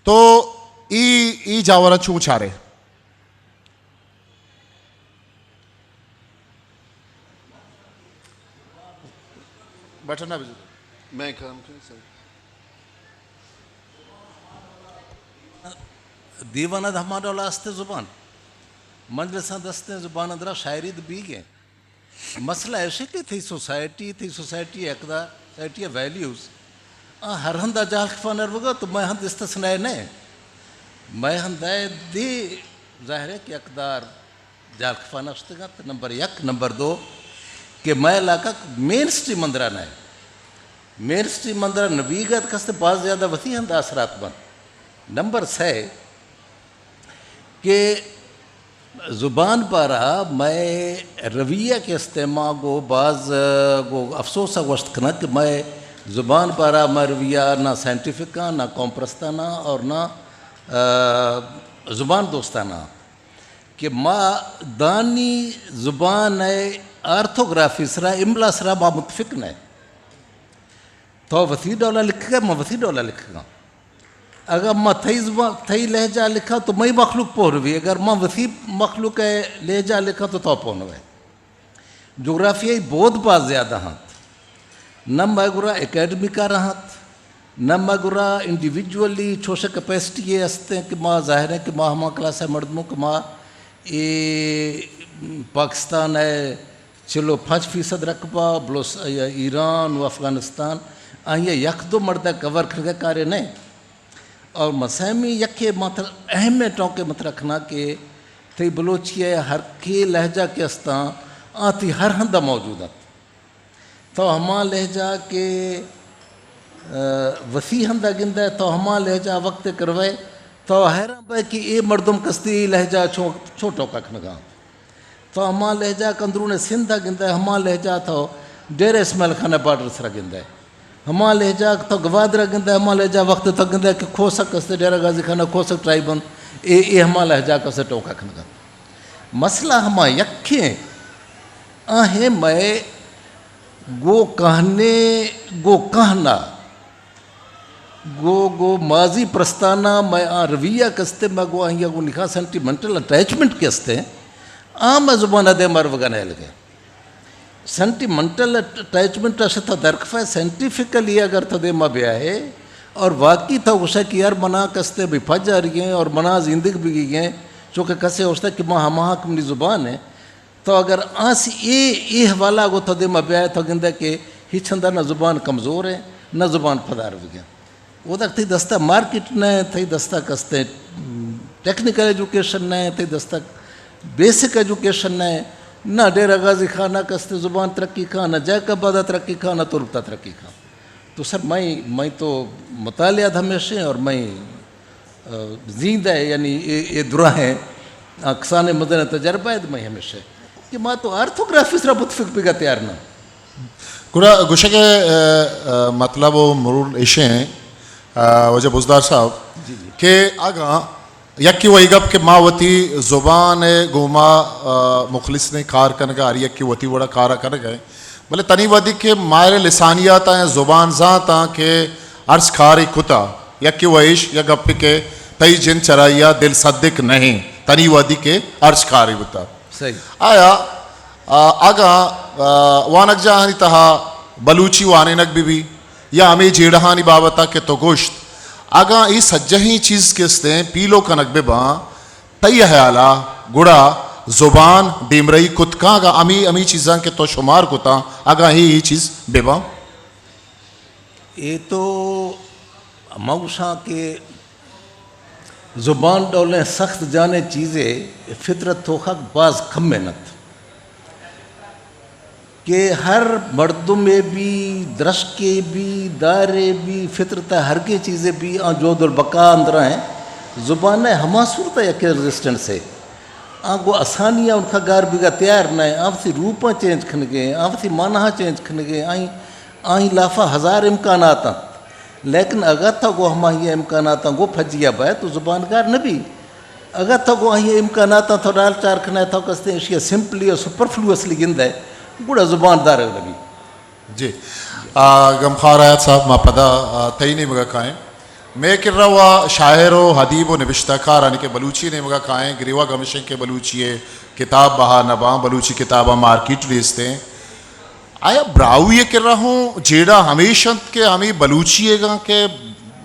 تو ای، ای جاوراں چون چارے؟ بٹن نہ بجو۔ میں کام کریں سر۔ دیوان ءَ ہما ڈول است زبان، مجلساں دستیں زبان اندرا شاعری بیگ ءَ۔ مسئلہ ایش کہ تئی سوسائٹی، تئی سوسائٹی اقدار، سوسائٹی ویلیوز، آ ہر ہندا جہل کفان اربگا تو مئے ہند استثناء نہ۔ مئے ہندا دی ظاہر ہے کہ اقدار جہل کفان اشتگ انت، نمبر یک۔ نمبر دو کہ مئے علاقہ مین سٹریم اندرا نہ۔ مین سٹریم اندرا نبیگ ات کست باز زیادہ وتی ہند اثرات بنت۔ نمبر سے کہ زبان بارہ مئے رویہ کہ استیں ما گو باز گو افسوس ءَ گوشت کناں کہ مئے زبان بارہ مئے رویہ نہ سائنٹیفک آں، نہ قوم پرستانہ اور نہ، آ، زبان دوستانہ کہ ما دانی زبان ءِ آرتھوگرافی سرا، املا سرا ما متفق نہ۔ تو وتی ڈولا لکھگا، من وتی ڈولا لکھگا۔ اگر ما تئی زبان، تئی لہجہ لکھا تو مئی مخلوق پوہ بی، اگر ما وتی مخلوق ءِ لہجہ لکھا تو تو پوہ نہ بئے۔ جغرافیائی بود باز زیادہ انت۔ نہ مئے گورا اکیڈمی کار انت، نہ مئے گورا انڈیویجولی چوشہ کیپیسٹی ءَ استیں کہ ما ظاہر ہے کہ ما ہما کلاس ءِ مردموں کہ ما اے پاکستان ءِ چل و پنچ فیصد رقبہ، بلوچ-، ایران و افغانستان، آئی ءَ یک دو مردہ کور کنگ ءِ کارے نہ۔ اور مسئلہ میں یکے ماتر اہم ٹوکے مت رکھنا کہ تئی بلوچی ءِ ہر کے لہجہ کہ استاں، آ تئی ہر ہندا موجود انت۔ تو ہما لہجہ کہ، آ، وسیع ہندا گندئے، تو ہما لہجہ وقت کروئے، تو حیران بئے کہ اے مردم کستی لہجہ چوں، چوں ٹوکا کنگا انت۔ تو ہما لہجہ کہ اندرون سندھ ءَ گندئے، ہما لہجہ تو ڈیرہ اسماعیل خان ءِ بارڈر سرا گندئے۔ ہما لہجہ کہ تو گوادر ءَ گندئے، ہما لہجہ وقت تو گندئے کہ کھوسک است، ڈیرہ غازی خان ءَ کھوسک ٹرائب انت، اے، اے ہما لہجہ کہ است ٹوکا کنگ ءَ انت۔ مسئلہ ہما یکیں آ ہے مئے گوں کہنے، گوں کہنا، گوں، گوں ماضی پرستانا مئے آ رویہ کہ است، مئے گوں آئی ءَ گوں نکاح سینٹیمنٹل اٹیچمنٹ کہ است، آ مئے زبان ءِ دیما روگا نئیلگے۔ سینٹیمنٹل اٹیچمنٹ ءَ شہ تو درکفئے، سائنٹیفکلی اگر تو دیما بیائے اور واقعی تو گوشئے کہ یار منا کہ است بہ پجاری ایں اور منا زندگ بگی ایں، چونکہ کسے گوشتہ کہ ما ہما کہ منی زبان ہے، تو اگر آسی اے، اے حوالہ گوں تو دیما بیائے تو گندئے کہ ہچ ہندا نہ زبان کمزور ہے، نہ زبان پدار بگی۔ اودا تئی دستا مارکیٹ نہ ہے، تئی دستا کہ است ٹیکنیکل ایجوکیشن نہ ہے، تئی دستا بیسک ایجوکیشن نہ ہے، نہ ڈیرہ غازی خان ءَ کہ است زبان ترقی کاں، نہ جیکب آباد ءَ ترقی کاں، نہ تربت ءَ ترقی کاں۔ تو سر، مئے، مئے تو مطالعہ ہمیش ایں اور مئے، آ، زیندہ ہے، یعنی اے، اے دراہیں، آ، کسانیں مزنیں تجربہ ہے، مئے ہمیش ہے کہ ما تو آرتھوگرافی سرا متفق بگا تیار نہ۔ گڑا گوشگ ءِ، آ، آ، مطلب و مرور ایش ایں، آ، واجہ بزدار صاحب، جی، جی۔ کہ اگاں یکے و اے گپ کہ ما وتی زبان ءِ گوما، آ، مخلصیں کار کنگ ءَ، ہر یکے وتی وڑا کار ءَ کنگ ءَ، بلے تنی وھدی کہ ماہر لسانیات ءَ یا زبان زانت ءَ کہ ہرچ کارے کتا، یکے و ایش یا گپے کہ تئی جند چرائی ءَ دل صدق نہیں، تنی وھدی کہ ہرچ کارے بوتا۔ صحیح۔ آیا، آ، اگاں، آ، وانگجاہانی تہا بلوچی وانینگ بہ بی یا ہمے جیڑہانی بابت ءَ کہ تو گوشت، اگاں اے سجہیں چیز کہ استیں پیلو کنگ بہ باں، تئی ہیال ءَ گڑا زبان دیمرئی کت کاں؟ اگاں ہمے، ہمے چیزاں کہ تو شمار کتاں، اگاں اے، اے چیز بہ باں؟ اے تو ہما گوشاں کہ زبان ڈولیں سخت جانیں چیزے فطرت توخک باز کمین ات کہ ہر مردمے بی، درشکے بی، دارے بی، فطرت ءِ ہرگیں چیزے بی، آ جہد البقاء اندرا ہیں۔ زبان ءِ ہما صورت ءَ یک ریزسٹنس ہے۔ آ گوں آسانی ءَ انکا گار بیگا تیار نہ ہیں۔ آ وتی روپاں چینج کنگے، آ وتی معناہاں چینج کنگے، آئی، آئی لافا ہزار امکانات انت۔ لیکن اگاں تو گوں ہمائی امکاناتاں گوں پجیا بئے تو زبان گار نہ بی۔ اگاں تو گوں آئی امکاناتاں تو ڈال چار کنئے، تو کستیں اشیا سمپلی اور سپرفلوسلی گندئے، گڑا زبان دارگ نہ بی۔ جی۔ آ، غمخوار حیات صاحب، ما پدا، آ، تئی نیمگا کائیں۔ مئے کرا و شاعر و ادیب و نبشتہ کار آنی کہ بلوچی نیمگا کائیں، گریوگ ہمیش انت کہ بلوچی ءِ کتاب بہا نہ باں، بلوچی کتاباں مارکیٹ نیستیں۔ آیا براہوئی ءِ کرا ہوں جیڑہ ہمیش انت کہ ہمے بلوچی ئیگاں کہ،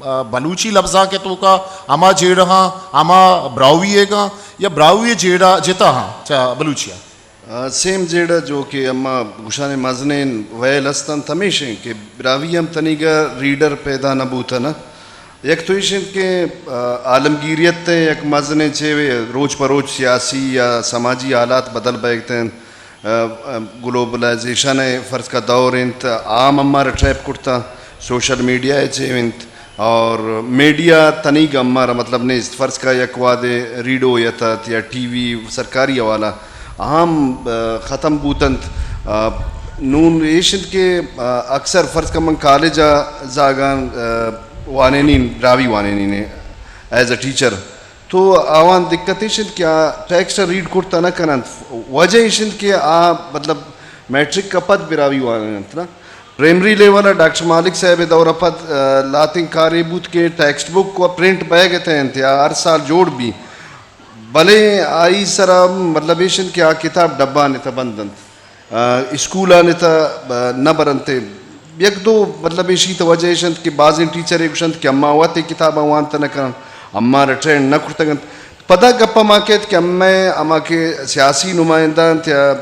آ، بلوچی لبزانک ءِ توکا ہما جیڑہاں ہما براہوئی ئیگاں یا براہوئی ءِ جیڑہ جتا ہاں چہ بلوچی ءَ؟ آ، سیم جیڑہ جو کہ اما گشانے مزنیں ویل است انت ہمیش انت کہ براہوئی ہم تنیگا ریڈر پیدا نہ بوتہ نہ۔ یک تو ایش انت کہ، آ، عالمگیریت ءِ یک مزنیں چے روچ پہ روچ سیاسی یا سماجی حالات بدل بئیگ ءَ انت۔ آ، آ، گلوبلائزیشن ءِ فرض کا دور انت، آ ہم امارا ٹریپ کرتا، سوشل میڈیا ءِ چے انت، اور میڈیا تنیگا امارا مطلب نیست۔ فرض کا یک وہدے ریڈو یت ات یا ٹی وی سرکاری حوالہ، آ ہم، آ، ختم بوت انت۔ آ، نون ایش انت کہ، آ، اکثر فرض کا من کالج ءَ زاگاں، آ، وانینین، براہوئی وانینین ایز اے ٹیچر۔ تو آوان دقت ایش انت کہ آ ٹیکسٹ ءَ ریڈ کرتا نہ کن انت۔ وجہ ایش انت کہ آ مطلب میٹرک ءَ پد براہوئی وانین انت نا۔ پرائمری لیول ءَ ڈاکٹر مالک صاحب ءِ دور ءَ پد، آ، لہتیں کارے بوت کہ ٹیکسٹ بک و پرنٹ بئیگ ءَ انت یا ہر سال جوڑ بی۔ بلے آئی سرا مطلب ایش انت کہ آ کتاب ڈبہانی تہ بند انت۔ آ، اسکولانی تہ، آ، نہ برنت۔ یک دو مطلب ایشی تہ وجہ ایش انت کہ بازیں ٹیچرے گوشنت کہ اما وت اے کتاباں وانت نہ کنن، اما ریٹرن نہ کرتگ انت۔ پدا گپ ہما کیت کہ امئے ہما کہ سیاسی نمائندہ انت یا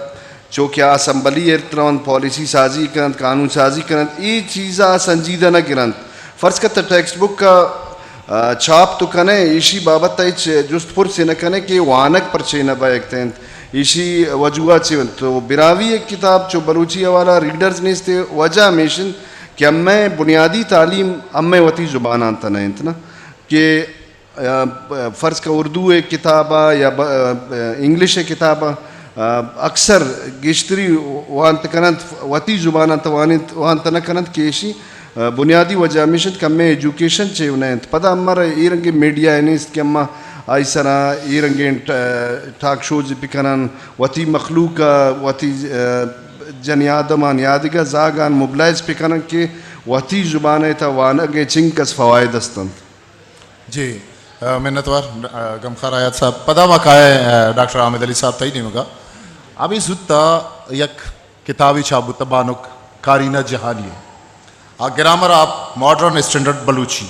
چو کہ آ اسمبلی ءَ رونت، پالیسی سازی کننت، قانون سازی کننت، اے چیزا سنجیدہ نہ گرنت۔ فرض کن تہ ٹیکسٹ بک ءَ آ، چھاپ تو کنئے، ایشی بابت ءَ ہچ جست پرسے نہ کنئے کہ وانگ پرچے نہ بئیگ ات انت، ایشی وجوہات چے انت؟ تو براہوئی ءِ کتاب چو بلوچی حوالہ ریڈرز نیست، وجہ ہمیش انت کہ امئے بنیادی تعلیم امئے وتی زباناں تہ نہ انت نا، کہ، آ، فرض کہ اردو ءِ کتاب ءَ یا ب-، آ، انگلش ءِ کتاب ءَ، آ، اکثر گیشتری وانت کننت، وتی زباناں تہ وانت، وانت نہ کننت کہ ایشی بنیادی وجہ ہمیش انت کہ ہمے ایجوکیشن چے نہ انت۔ پدا ہمارا اے رنگیں میڈیا ءَ نیست کہ ہما آئی سرا اے رنگیں ٹ-، ٹاک شوز بکنن، وتی مخلوق ءَ، وتی، آ، جنی آدمان یا دگہ زاگان موبلائز بکنن کہ وتی زبان ءِ تہ وانگ ءِ چنکس فوائد است انت۔ جی، آ، منتوار، آ، غمخوار حیات صاحب۔ پدا ما کائے، آ، ڈاکٹر حامد علی صاحب تئی نیمگا۔ ابھی زوتا یک کتابے چاپ بوتہ بانک کارینہ جہانی ءِ، آ، گرامر آف ماڈرن اسٹینڈرڈ بلوچی۔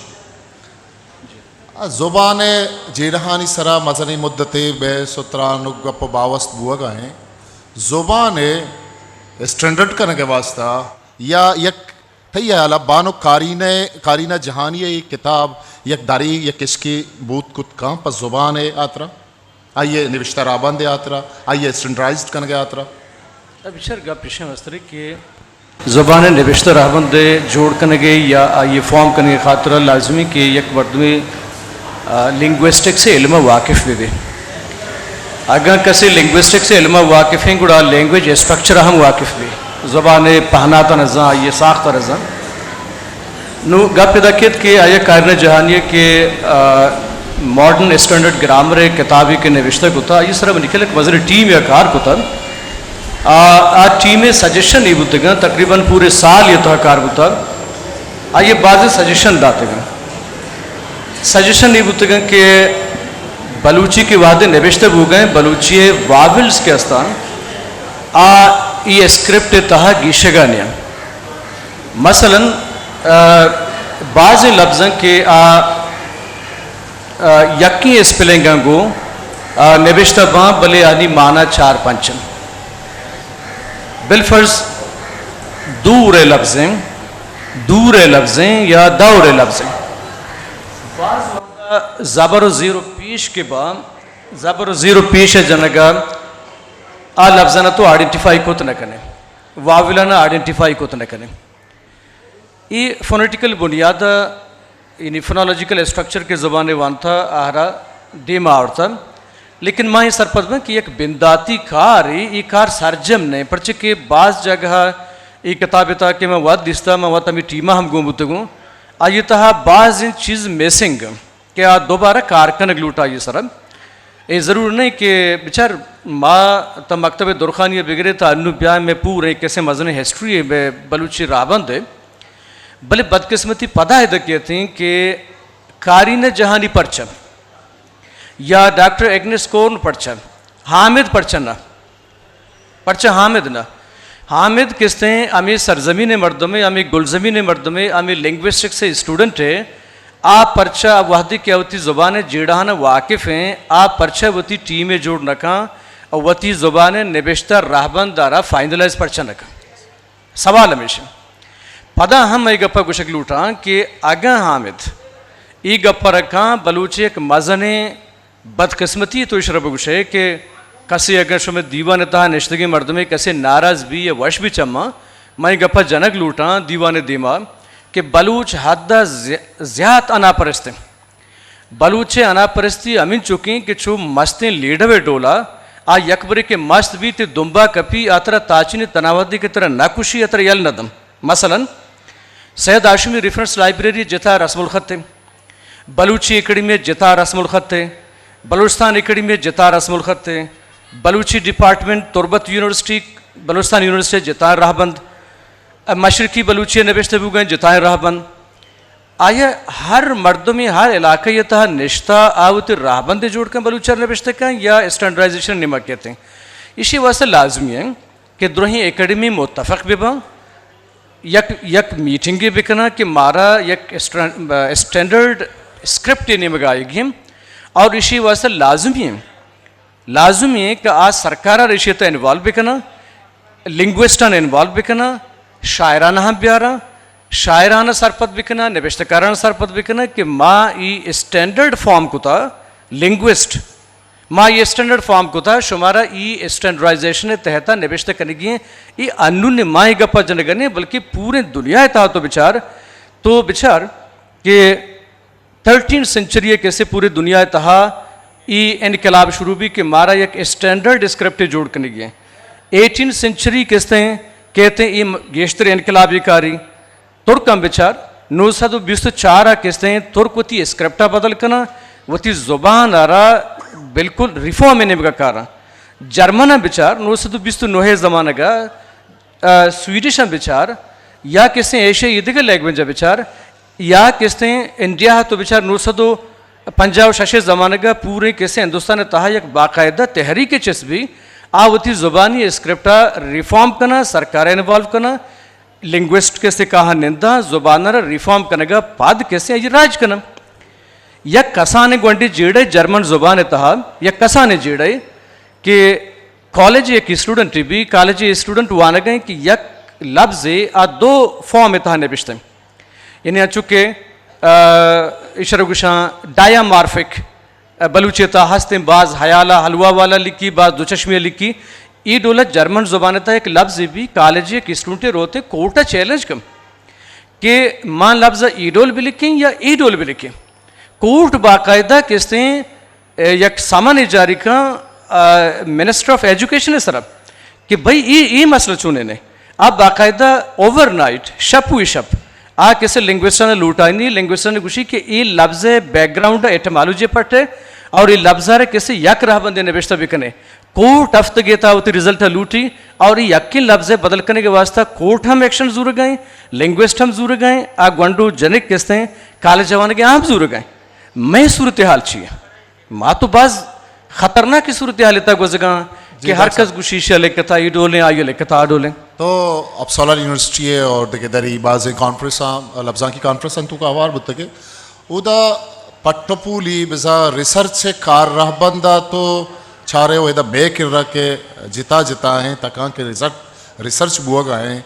آ، زبان ءِ جیڑہانی سرا مزنیں مدتے بحث و تران و گپ و باوست بوگا ایں۔ زبان ءِ اسٹینڈرڈ کنگ ءِ واسطہ یا یک تئی ہیالا بانک کارینہ، کارینہ جہانی ءِ اے کتاب یک درے یک اشکے بوت کت کن پہ زبان ءِ ہاترا؟ آئی ءِ نبشتہ رہبند ءِ ہاترا، آئی ءِ اسٹینڈرائزڈ کنگ ءِ ہاترا؟ اب بچار گپ ایش انت مسترے کہ زبان ءِ نبشتہ رہبند ءِ جوڑ کنگ ءِ یا آئی ءِ فارم کنگ ءِ خاطرا لازمی کہ یک مردمے، آ، لنگوسٹکس ءِ علم ءَ واقف بہ بی۔ اگاں کسے لنگوسٹکس ءِ علم ءَ واقف ایں گڑا لینگویج اسٹرکچر ءَ ہم واقف بی، زبان ءِ پہناتاں زان، آئی ءِ ساخت ءَ زان۔ نوں گپ ادا کیت کہ آئی ءَ کارینہ جہانی ءِ کہ، آ، ماڈرن اسٹینڈرڈ گرامر ءِ کتابے کہ نبشتہ کتہ، آئی ءِ سرا منی خیال ءَ یک مزنیں ٹیمے ءَ کار کتگ۔ آ، آ ٹیم ءِ سجیشن اے بوتگاں، تقریباً پورے سال ءِ تہا کار بوتگ۔ آئی ءَ بازیں سجیشن داتگاں۔ سجیشن اے بوتگاں کہ بلوچی کہ وہدے نبشتہ بوگا ایں، بلوچی ءِ واولز کہ استاں، آ اے اسکرپٹ ءِ تہا گیشگا نیاں۔ مثلاً، آ، بازیں لبزاں کہ آ، آ، یکیں اسپیلنگاں گوں، آ، نبشتہ باں، بلے آنی مانا چار پنچ انت۔ بالفرض دور ءِ لبزیں، دور ءِ لبزیں یا دور ءِ لبزیں۔ باز وقتا زبر و زیر و پیش کہ باں، زبر و زیر و پیش ءِ جنگا آ لبزانا تو آئیڈینٹیفائی کت نہ کنے، واولان آئیڈینٹیفائی کت نہ کنے۔ اے فونیٹیکل بنیاد ءَ، یعنی فونولوجیکل اسٹرکچر کہ زبان ءِ وانتہ آہرا دیما آورتہ۔ لیکن ما اے سرپد باں کہ یک بنداتی کارے، اے کار سرجم نہ، پرچہ کہ باز جاگہ اے کتاب ءِ تہا کہ من وت دیستہ، من وت ہمے ٹیم ءَ ہم گون بوتگوں، آئی ءِ تہا بازیں چیز مسنگ انت۔ کہ آ دوبارہ کار کنگ لوٹ آئی سرا۔ اے ضرور نہیں کہ بچار ما تا مکتب درخانی بگرے تا انو بیا میں پورے کسے مزنیں ہسٹری میں بلوچی راہبند ہے۔ بلے بدقسمتی پدا ادا کیت ہیں کہ کارینہ جہانی پرچہ یا ڈاکٹر ایگنس کورن پرچہ، حامد پرچہ نہ۔ پرچہ حامد نہ؟ حامد کستیں ہمے سرزمین ءِ مردمے، ہمے گلزمین ءِ مردمے، ہمے لنگوسٹکس ءِ اسٹوڈنٹ ءِ۔ آ پرچہ وہدے کہ وتی زبان ءِ جیڑہان ءَ واقف ایں، آ پرچہ وتی ٹیم ءَ جوڑ نہ کن ءُ وتی زبان ءِ نبشتہ رہبند ءَ را فائنلائز پرچہ نہ کن؟ سوال ہمیش انت۔ پدا ہم اے گپ ءَ گوشگ لوٹاں کہ اگاں حامد اے گپ ءَ را کن، بلوچ ءِ یک مزنیں بدقسمتی تو ایشرا بگوشئے کہ کسے اگاں شمئے دیوان ءِ تہا نشتگیں مردمے کسے ناراض بی یا وش بی چماں، من اے گپ ءَ جنگ لوٹاں دیوان ءِ دیما کہ بلوچ حد ءَ زی-، زیات اناپرست انت۔ بلوچ ءِ اناپرستی ہمینچکیں کہ چو مستیں لیڈو ءِ ڈولا آ یکبرے کہ مست بیت دمبا کپی، آ ترا تاچینی تنا وہدے کہ ترا نہ کشی، آ ترا یل نہ دنت۔ مثلاً سید ہاشمی ریفرنس لائبریری جتا رسم الخط انت۔ بلوچی اکیڈمی ءِ جتا رسم الخط ءِ، بلوچستان اکیڈمی ءِ جتا رسم الخط ءِ، بلوچی ڈیپارٹمنٹ تربت یونیورسٹی، بلوچستان یونیورسٹی ءِ جتا رہبند، مشرقی بلوچی ءِ نبشتہ بوگاں جتا رہبند۔ آیا ہر مردمے ہر علاقہ ءِ تہا نشتہ آ وتی رہبند جوڑ کن بلوچی ءَ نبشتہ کن یا اسٹینڈرڈائزیشن نیمگ کیت ہیں؟ ایشی واسطہ لازمی ہیں کہ درہیں اکیڈمی متفق بہ باں۔ یک، یک میٹنگے بکناں کہ مارا یک اسٹرن-، اسٹینڈرڈ اسکرپٹ نیمگا آئیگی ہیں اور ایشی واسطہ لازمی ہیں، لازمی ہیں کہ آ سرکارا ایشی تہ انوالو بکناں، لنگوسٹان انوالو بکناں، شاعران ہم بیاراں، شاعران سرپد بکناں، نبشتہ کاران سرپد بکناں کہ ما ای اسٹینڈرڈ فارم کتا، لنگوسٹ، ما ای اسٹینڈرڈ فارم کتا، شمارا ای اسٹینڈرڈائزیشن تحت نبشتہ کنگی ہیں۔ ای انون ما ای گپا جنگنے، بلکہ پورے دنیا تہا تو بچار، تو بچار کہ تھرٹین سنچری ء کسے پورے دنیا ء تہا ای انقلاب شروع بی کہ مارا یک اسٹینڈرڈ اسکرپٹ جوڑ کنگی ہیں۔ ایٹین سنچری کستیں کہتے ای م-، گیشتر انقلابی کاری ترک ہم بچار، نو سد و بیست و چار ء کستیں ترک وتی اسکرپٹ ء بدل کناں، وتی زبان ء را بالکل ریفارم ء نیمگا کاراں۔ جرمن ء بچار، نو سد و بیست و نو ء زمانگ ء آ، سویڈش ہم بچار، یا کسیں ایشیا ای دگہ لینگویج ء بچار، یا کسیں انڈیا ء تو بچار، نو سد و پنجاہ و شش ء زمانگ ء پوریں کسیں ہندوستان ء تہا یک باقاعدہ تحریک چست بی، آ وتی زبانی اسکرپٹ ء ریفارم کناں، سرکار ء انوالو کناں، لنگوسٹ کسے کاہاں ننداں، زبان ء را ریفارم کنگ ء پد کسے آئی راج کناں۔ یک کسانیں گونڈیں جیڑہ جرمن زبان ء تہا، یک کسانیں جیڑہ کہ کالج ء یک اسٹوڈنٹے بی، کالج ء اسٹوڈنٹ وانگ ء کہ یک لبزے آ دو فارم ء تہا نبشتہ۔ یعنی انچو کہ، آ، ایشرا گوشاں ڈایامارفک، آ، بلوچی ء تہا ہستیں، باز حیال ء حلوہ والا لکھی، باز دوچشمی ء لکھی۔ ای ڈول ء جرمن زبان ء تہا یک لبزے بی، کالج ء یک اسٹوڈنٹے روت ء کورٹ ء چیلنج کن کہ ما لبز ء ای ڈول بہ لکھیں یا ای ڈول بہ لکھیں۔ کورٹ باقاعدہ کستیں اے، یک سمن جاری کن، آ، منسٹر آف ایجوکیشن سرا کہ بھئی ای، ای مسئلہ چونیں نے؟ آ باقاعدہ اوور نائٹ، شپ ہوئی شپ، آ کسے لنگوسٹان لوٹائنی، لنگوسٹان گوشی کہ ای لبز بیک گراؤنڈ ایٹمالوجی پٹ ہے اور ای لبز ء کسے یک راہ بندے نبشتہ بکنے۔ کورٹ ہفتگے تا وتی رزلٹ لوٹی اور ای یکیں لبز بدل کنگ واسطہ کورٹ ہم ایکشن زورگائیں، لنگوسٹ ہم زورگائیں، آ گونڈو جنک کستیں کالج جوانگے ہم زورگائیں۔ مئے صورتحال چی ہے؟ ما تو باز خطرناکی صورتحال تا گوزگاں کہ جی، ہر ڈاکٹر کس صاحب۔ گوشی شہ لکھتا ای ڈولیں، آئی لکھتا آ ڈولیں۔ تو اپسالا یونیورسٹی ہے اور دگہ دری بازیں کانفرنس، لبزانکی کانفرنس انتو کا ہوار بوتگے۔ اودا پٹ و پولی بزاں ریسرچ کار رہبندا تو چارے و ادا بے کرا کہ جتا جتا ہیں تکاں کہ ریسرچ، ریسرچ بوگا ہیں۔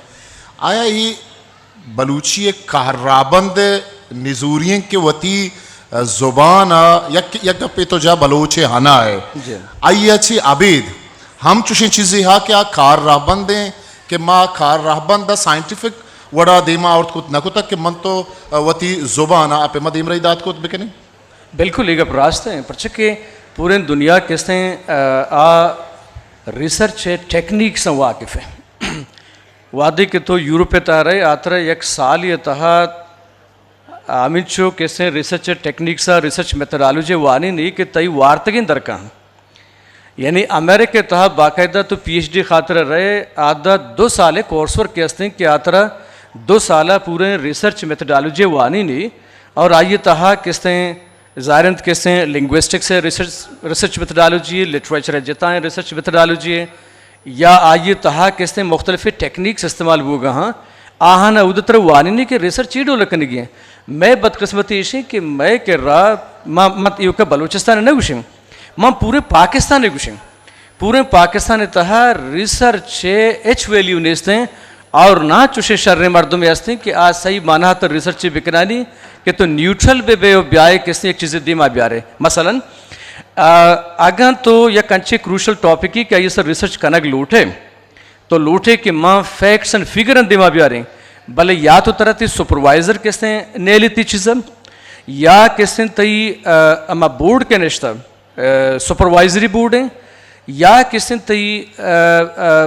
آیا ہی بلوچی ء کہرابند ء نزوری انت کہ وتی، ء، زبان ء یک، یک گپے تو جا بلوچ ء ہنا ء۔ جی۔ آئی ء چہ ابید ہم چوشیں چیزے ہا کہ آ کار رہبند انت کہ ما کار رہبند ء سائنٹیفک وڑا دیما آورت کت نہ کتگ کہ من تو، ء، وتی زبان ء پیما دیمرئی دات کت بکنیں؟ بالکل، یہ گپ راست ہے، پرچہ کہ پوریں دنیا کستیں، ء، آ ریسرچ ٹیکنیکس واقف ہیں۔ وہدے کہ تو یورپ ء تہا رئے، آ ترا یک سالے ء تہا ہمینچو کسیں ریسرچ ٹیکنیکس ء ریسرچ میتھڈالوجی وانینی کہ تئی وارتگیں درکاں۔ یعنی امریکہ ء تہا باقاعدہ تو پی ایچ ڈی خاطر ء رئے، آدا دو سال ء کورس ورک کہ ہستیں کہ آ ترا دو سال ء پوریں ریسرچ میتھڈالوجی وانینی اور آئی ء تہا کستیں ظاہر انت کسیں لنگوسٹکس ء ریسرچ، ریسرچ میتھڈالوجی، لٹریچر ء جتائیں ریسرچ میتھڈالوجی، یا آئی ء تہا کستیں مختلف ٹیکنیکس استعمال بوگا ہاں، آہاں اود تر وانینی کہ ریسرچ چی ڈول کنگی ہیں۔ مئے بدقسمتی ایشیں کہ مئے کرا ما، مت ایوکا بلوچستان نہ گوشیں، ما پورے پاکستان گوشیں۔ پورے پاکستان تہا ریسرچ ہچ ویلیو نیستیں اور نہ چوشیں شریں مردمے ہستیں کہ آ صحیح معنی تر ریسرچ بکنانی کہ تو نیوٹرل بہ بے و بیائے کسیں یک چیزے دیما بیارے۔ مثلاً، آ، اگاں تو یک انچیں کروشل ٹاپکے کہ آئی سر ریسرچ کنگ لوٹے، تو لوٹے کہ ما فیکٹس اینڈ فگر دیما بیاریں، بلے یا تو ترا تئی سپروائزر کسیں نیلی تئی چیزا، یا کسیں تئی، آ، اما بورڈ کہ نشتہ، آ، سپروائزری بورڈ ہیں، یا کسیں تئی، آ، آ،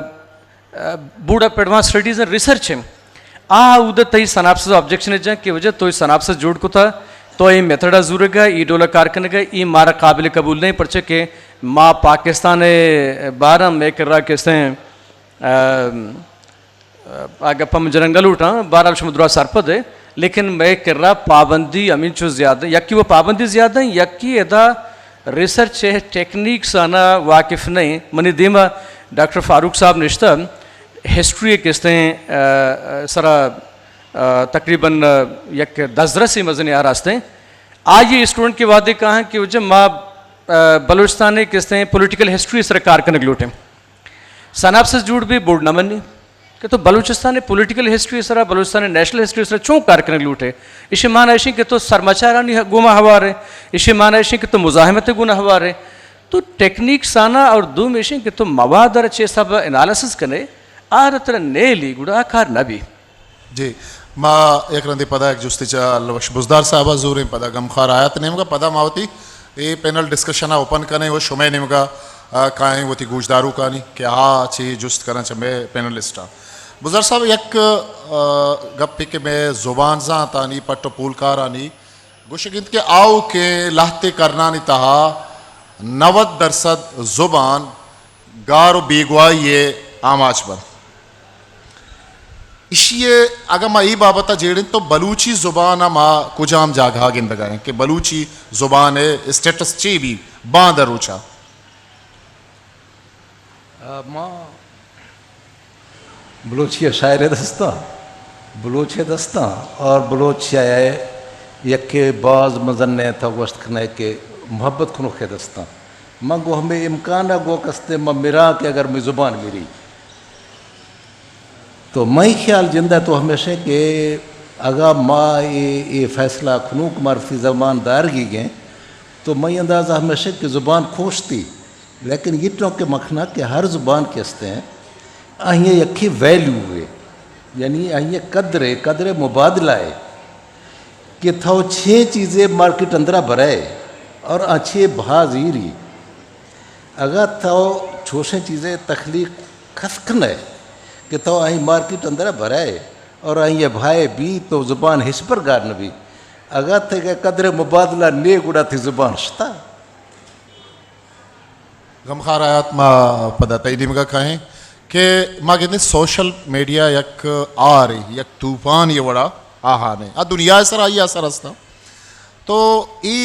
آ، بورڈ آف ایڈوانس اسٹڈیز اینڈ ریسرچ ہیں۔ آ اود تئی سناپسس آبجیکشن جن کہ وجہ تو سناپسس جوڑ کتا، تو اے میتھڈ زورگا، ای ڈولا کار کنگا، ای مارا قابل قبول نہیں، پرچہ کہ ما پاکستان بارہ میں کرا کسیں، آ، آ، آ گپا من جنگ نہ لوٹاں، بہرحال شما درا سرپد ہے، لیکن مئے کرا پابندی ہمینچو زیادہ، یکی وہ پابندی زیادہ ہیں، یکی ادا ریسرچ ٹیکنیکس آنا واقف نہیں۔ منی دیما ڈاکٹر فاروق صاحب نشتہ، ہسٹری کستیں، آ، آ، سرا، آ، تقریباً، آ، یک دزرسی مزنی آراستیں۔ آئی اسٹوڈنٹ کے وعدے کہاں کہ جب ما، آ، بلوچستان کستیں پولیٹیکل ہسٹری سر کار کنگ لوٹیں۔ سناپسس جوڑ بی، بورڈ نہ منی۔ کہ تو بلوچستان ءِ پولیٹیکل ہسٹری ءِ سرا، بلوچستان ءِ نیشنل ہسٹری ءِ سرا چون کار کنگ لوٹ ئے؟ ایشی معنی ایشیں کہ تو سرمچارانی گوما ہوار ئے، ایشی معنی ایشیں کہ تو مزاحمت ءِ گونا ہوار ئے۔ تو ٹیکنیکس آنا اور دوم ایشیں کہ تو مواد ءَ را چے حساب ءَ انالیسس کنے، آ را ترا نیلی گڑا آ کار نہ بی۔ جی، ما یک رندے پدا یک جستے چہ اللہ بخش بزدار صاحب ءَ زوریں، پدا غمخوار حیات نیمگا، پدا ما وتی اے پینل ڈسکشن ءَ اوپن کنیں و شمئے نیمگا، آ، کائیں وتی گوشداروکانی کہ آ چے جست کناں چہ مئے پینلسٹاں۔ بزدار صاحب، یک، آ، گپے کہ مئے زبان زانتانی پٹ و پولکارانی گوشگ انت کہ آؤکیں لہتے کرنانی تہا نود درسد زبان گار و بیگواہی ءِ آماچ بنت۔ ایشی ءَ اگاں ما اے بابت ءَ جیڑیں تو بلوچی زبان ءَ ما کجام جاگہ ءَ گندگ ءَ ایں کہ بلوچی زبان ءِ اسٹیٹس چے بی باندا روچ ءَ؟ آ، ما بلوچی ءِ شاعر ءِ دستاں، بلوچ ءِ دستاں اور بلوچ ءِ یکے باز مزنیں تو گوشت کنے کہ محبت کنوک ءِ دستاں۔ من گوں ہمے امکان ءَ گوں کستے من مراں کہ اگر مئے زبان مری۔ تو مئے خیال جند ءَ تو ہمیش ایں کہ اگاں ما اے، اے فیصلہ کنوک مرفی زبان دارگی گیں، تو مئے اندازہ ہمیش ایں کہ زبان کوشتی، لیکن یہ ٹونکہ مکھنا کہ ہر زبان کہ استیں، آئی ءِ یکے ویلیو ہے، یعنی آئی ءِ قدر ہے، قدر مبادلہ ہے کہ تو چھ چیزیں مارکیٹ اندرا برائے اور آ چھ بھا زیری۔ اگاں تو چوشیں چیزے تخلیق کس کنئے کہ تو آئی مارکیٹ اندر برائے اور آئی بھائے بی تو زبان ہچبر گار نہ بی۔ اگاں تئی قدر مبادلہ نے گڑا تئی زبان شتا۔ غمخوار حیات، ما پدا تئی نیمگا کائیں کہ ما گندیں سوشل میڈیا یک آرے، یک طوفانے وڑا آہانے۔ آ دنیا سر آئی اثر ہستا۔ تو اے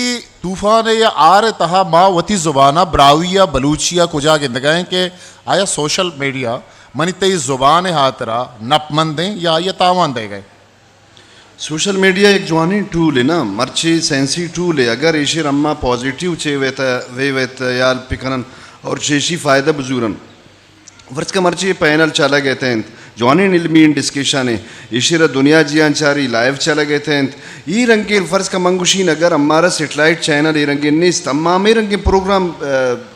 طوفان ء یا آر ء تہا ما وتی زبان ء براہوئی ء بلوچی ء کجا گندگ ء ایں کہ آیا سوشل میڈیا منی تئی زبان ء ہاترا نپ مند ایں یا آئی ء تاوان دئیگ ء ایں؟ سوشل میڈیا یک جوانیں ٹول ہے نا، مرچی سائنسی ٹول ہے، اگر ایشی رما پازیٹیو چے ویت، وے ویت یال پکنن اور چیشی فائدہ بزورن۔ فرض کہ مرچی پینل چلگ ء انت، جوانیں علمی ڈسکشن ء، ایشی را دنیا جیان چاری لائیو چلگ ء انت۔ ای رنگیں فرض کہ من گوشین اگر ہمارا سیٹلائٹ چینل ای رنگیں نیست، اما ہمے رنگیں پروگرام، آ،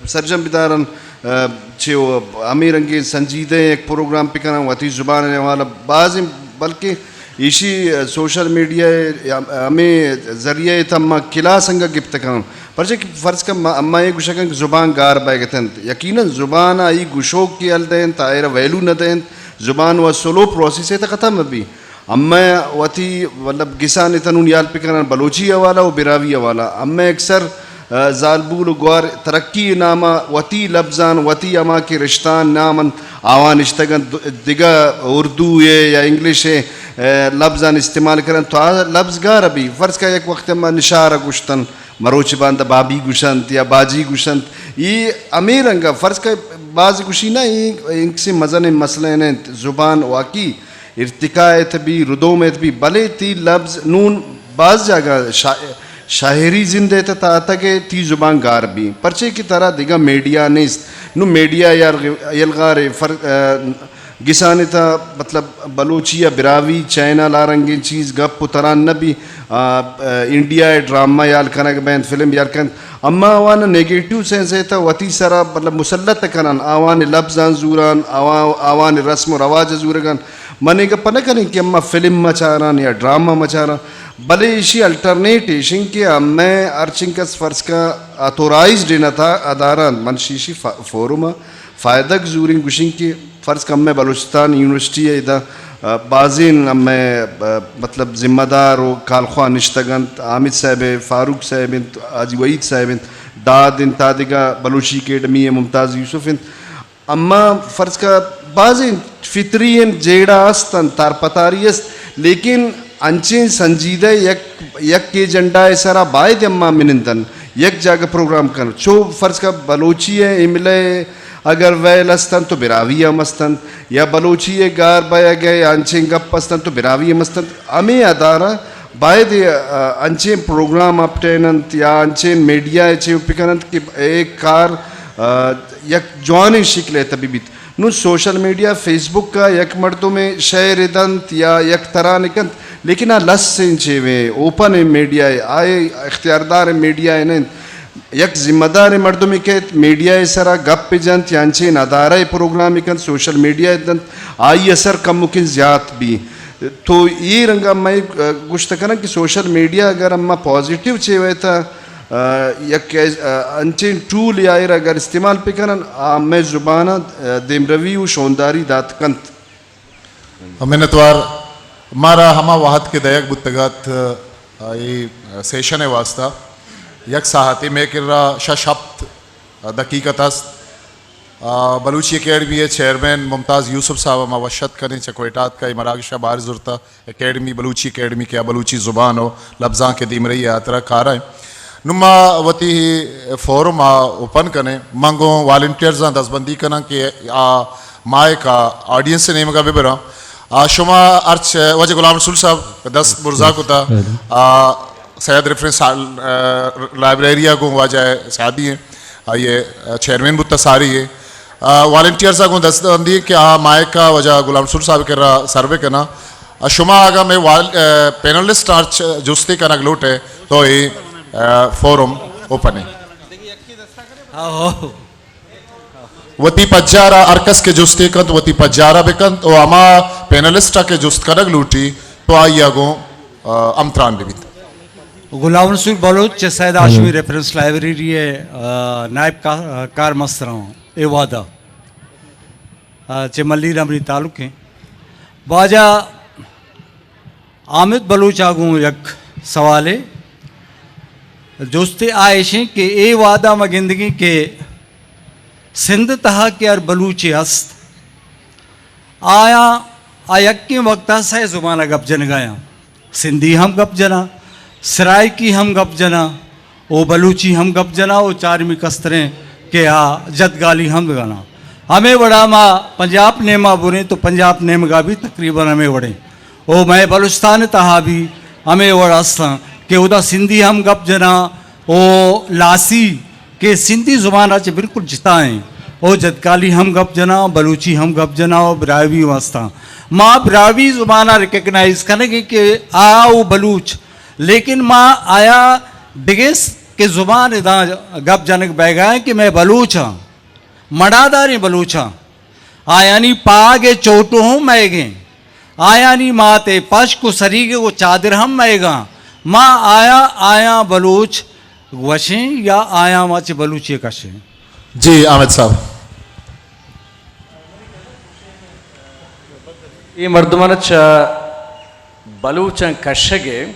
سرجم بدارن، آ، چہ و ہمے رنگیں سنجیدہ یک پروگرام پکنن وتی زبان ء حوالہ بازیں، بلکہ ایشی سوشل میڈیا ء ہمے ذریعہ ء تہ ما کلاس انگا گپت کنن۔ پرچہ کہ فرض کن ما، ما اے گوشگ انت کہ زبان گار بئیگ ء انت۔ یقیناً زبان ء ای گوشوک کہ یل دئینت، آئرا ویلو نہ دئینت، زبان و سلو پروسیس ء تہ ختم بی۔ اما وتی مطلب گسان ء تہ نون یال پکنن بلوچی حوالہ و براہوئی حوالہ۔ اما اکثر آ، زالبول و گوار ترقی نام ء وتی لبزان، وتی ہما کہ رشتان نام انت، آوان نشتگ انت، د-، دگہ اردو ء یا انگلش ء، آ، لبزان استعمال کن انت، تو آ لبز گار بی۔ فرض کہ یک وقت ما نشار ء گوشتن، مروچ باندا بابی گوشنت یا باجی گوشنت۔ ای ہمے رنگ ء فرض کہ باز گوشی نہ، ای انکسی مزن مسئلہ نہ انت، زبان واقعی ارتقا ء تہ بی، ردوم ء تہ بی، بلے تی لبز نون باز جاگہ شا-، شاعری زند ء تہ تاتگ ء تی زبان گار بی، پرچے کہ ترا دگہ میڈیا نیست۔ نوں میڈیا یار-، یلغار ء فر-، آ، گسان ء تہ مطلب بلوچی یا براہوئی چینل آ رنگیں چیز گپ و تران نہ بی، آ، آ، انڈیا ء ڈرامہ یال کنگ بینت، فلم یال کنت، اما آوان نیگیٹو سینس ء تہ وتی سرا مطلب مسلط کنن، آوان لبزان زوران، آوان، آوان رسم و رواج زورگان۔ من اے گپ نہ کنیں کہ اما فلم ما چاراں یا ڈرامہ ما چاراں، بلے ایشی الٹرنیٹ ایش انت کہ امئے ہرچنکس فرض کن اتھورائزڈ انت اداران، من شیشی ف-، فورم ء فائدگ زوریں گوشیں کہ فرض کن امئے بلوچستان یونیورسٹی ء ادا، آ، بازیں امئے، آ، مطلب ذمہ دار و کالخواہ نشتگ انت، حامد صاحب ء، فاروق صاحب انت، حاجی وحید صاحب انت، داد انت، آ دگہ بلوچی اکیڈمی ء ممتاز یوسف انت۔ اما فرض کا بازیں فطری انت، جیڑہ است انت، تارپتاری است، لیکن انچیں سنجیدہ یک، یک ایجنڈا ء سرا باید اما منندن، یک جاگہ پروگرام کن۔ چو فرض کا بلوچی ء املہ ء اگر ویل است انت تو براہوئی ہم است انت، یا بلوچی ء گار بئیگ ء انچیں گپ است انت تو براہوئی ہم است انت۔ ہمے ادارہ باید، آ، انچیں پروگرام اپٹین انت یا انچیں میڈیا ء چہ پکن انت کہ اے کار، آ، یک جوانیں شکل ء تہ بہ بیت۔ نوں سوشل میڈیا، فیس بک ءَ یک مردمے شئیر دنت یا یک ترانے کنت، لیکن آ لس انچیں ویں اوپن میڈیا ءَ، آ اختیاردار میڈیا ءَ نہ انت۔ یک ذمہ دار مردمے کئیت میڈیا ءِ سرا گپ جنت یا انچیں ادارہ ءِ پروگرامے کنت، سوشل میڈیا ءَ دنت، آئی اثر کمکیں زیات بی۔ تو اے رنگا مئے گوشت کناں کہ سوشل میڈیا اگر اما پازیٹیو چے ویتا، آ، یک ایز-، آ، انچیں ٹول یا ایر اگر استعمال پہ کنن، آ، مئے زبان ءَ، آ، دیمروی و شونداری دات کنت۔ منتوار۔ مارا ہما وہد کہ دئیگ بوتگ ات، آ، اے سیشن ءِ واسطہ یک ساعتے مئے کرا شش ہپت دقیقہ است۔ آ، بلوچی اکیڈمی ءِ چیئرمین ممتاز یوسف صاحب ءَ ما وش اتک کنیں، چہ کوئٹہ اتکا، اے مراگش ءَ بہر زرتا۔ اکیڈمی، بلوچی اکیڈمی کہ آ بلوچی زبان و لبزانک ءِ دیمرئی ءِ ہاترا کارا ایں۔ نوں ما وتی فورم ءَ اوپن کنیں۔ من گوں والنٹیئرزاں دزبندی کناں کہ آ مائک ءَ آڈینس ءِ نیمگا ببراں۔ آ، شما ہرچ، واجہ غلام رسول صاحب دست برزا کتا۔ آ، سید ریفرنس ہال، آ، لائبریری ءَ گوں واجہ سعدی ایں۔ آئی ءِ، آ، چیئرمین بوتا ساری ءَ۔ آ، والنٹیئرز ءَ گوں دست بندی کہ آ مائک ءَ واجہ غلام رسول صاحب ءِ کرا سر بہ کناں۔ آ، شما اگاں مئے وال-، آ، پینلسٹ ءَ ہرچ جستے کنگ لوٹ ئے تو اے، آ، فورم اوپن ایں۔ ہاں، ہاں۔ وتی پجار ءَ ہر کس کہ جستے کنت، وتی پجار ءَ بہ کنت، و ہما پینلسٹ ءَ کہ جست کنگ لوٹی تو آئی ءَ گوں، آ، ہمتران بہ بیت۔ غلام رسول بلوچ چہ سید ہاشمی ریفرنس لائبریری ءِ، آ، نائب کا-، کارمستر آں۔ اے وہد ءَ، آ، چہ ملیر امری تعلق ایں۔ واجہ حامد بلوچ ءَ گوں یک سوالے، جستے آ ایشیں کہ اے وہد ءَ ما گندگیں کہ سندھ ءِ تہا کہ ہر بلوچے ہست، آیاں آ یکیں وقت ءَ سئے زبان ءَ گپ جنگ ءَ آیاں۔ سندھی ہم گپ جناں، سرائیکی ہم گپ جناں، او بلوچی ہم گپ جناں، او چارمی کستریں کہ آ جدگالی ہم جناں۔ ہمے وڑا ما پنجاب نیما بریں تو پنجاب نیمگا بھی تقریباً ہمے وڑیں۔ او مئے بلوچستان ءِ تہا بھی ہمے وڑ استاں کہ اودا سندھی ہم گپ جناں، او لاسی کہ سندھی زبان ءَ چہ بالکل جتا ایں۔ او جدکالی ہم گپ جناں، بلوچی ہم گپ جناں، او براہوئی واسطہ۔ ما براہوئی زبان ءَ ریکگنائز کنگیں کہ آ او بلوچ، لیکن ما آیا دگہ س-، کہ زبان ءِ داں گپ جنگ بیگا ایں کہ مئے بلوچ آں، مڑاداریں بلوچ آں، آیانی پاگ ءِ چوٹو ہم مئیگیں، آیانی مات ءِ پشک و سریگ و چادر ہم مئیگاں۔ ما آیا، آیاں بلوچ گوشیں یا آیاں ما چہ بلوچی کشیں؟ جی، حامد صاحب۔ اے مردمان چہ بلوچاں کشگ ءَ،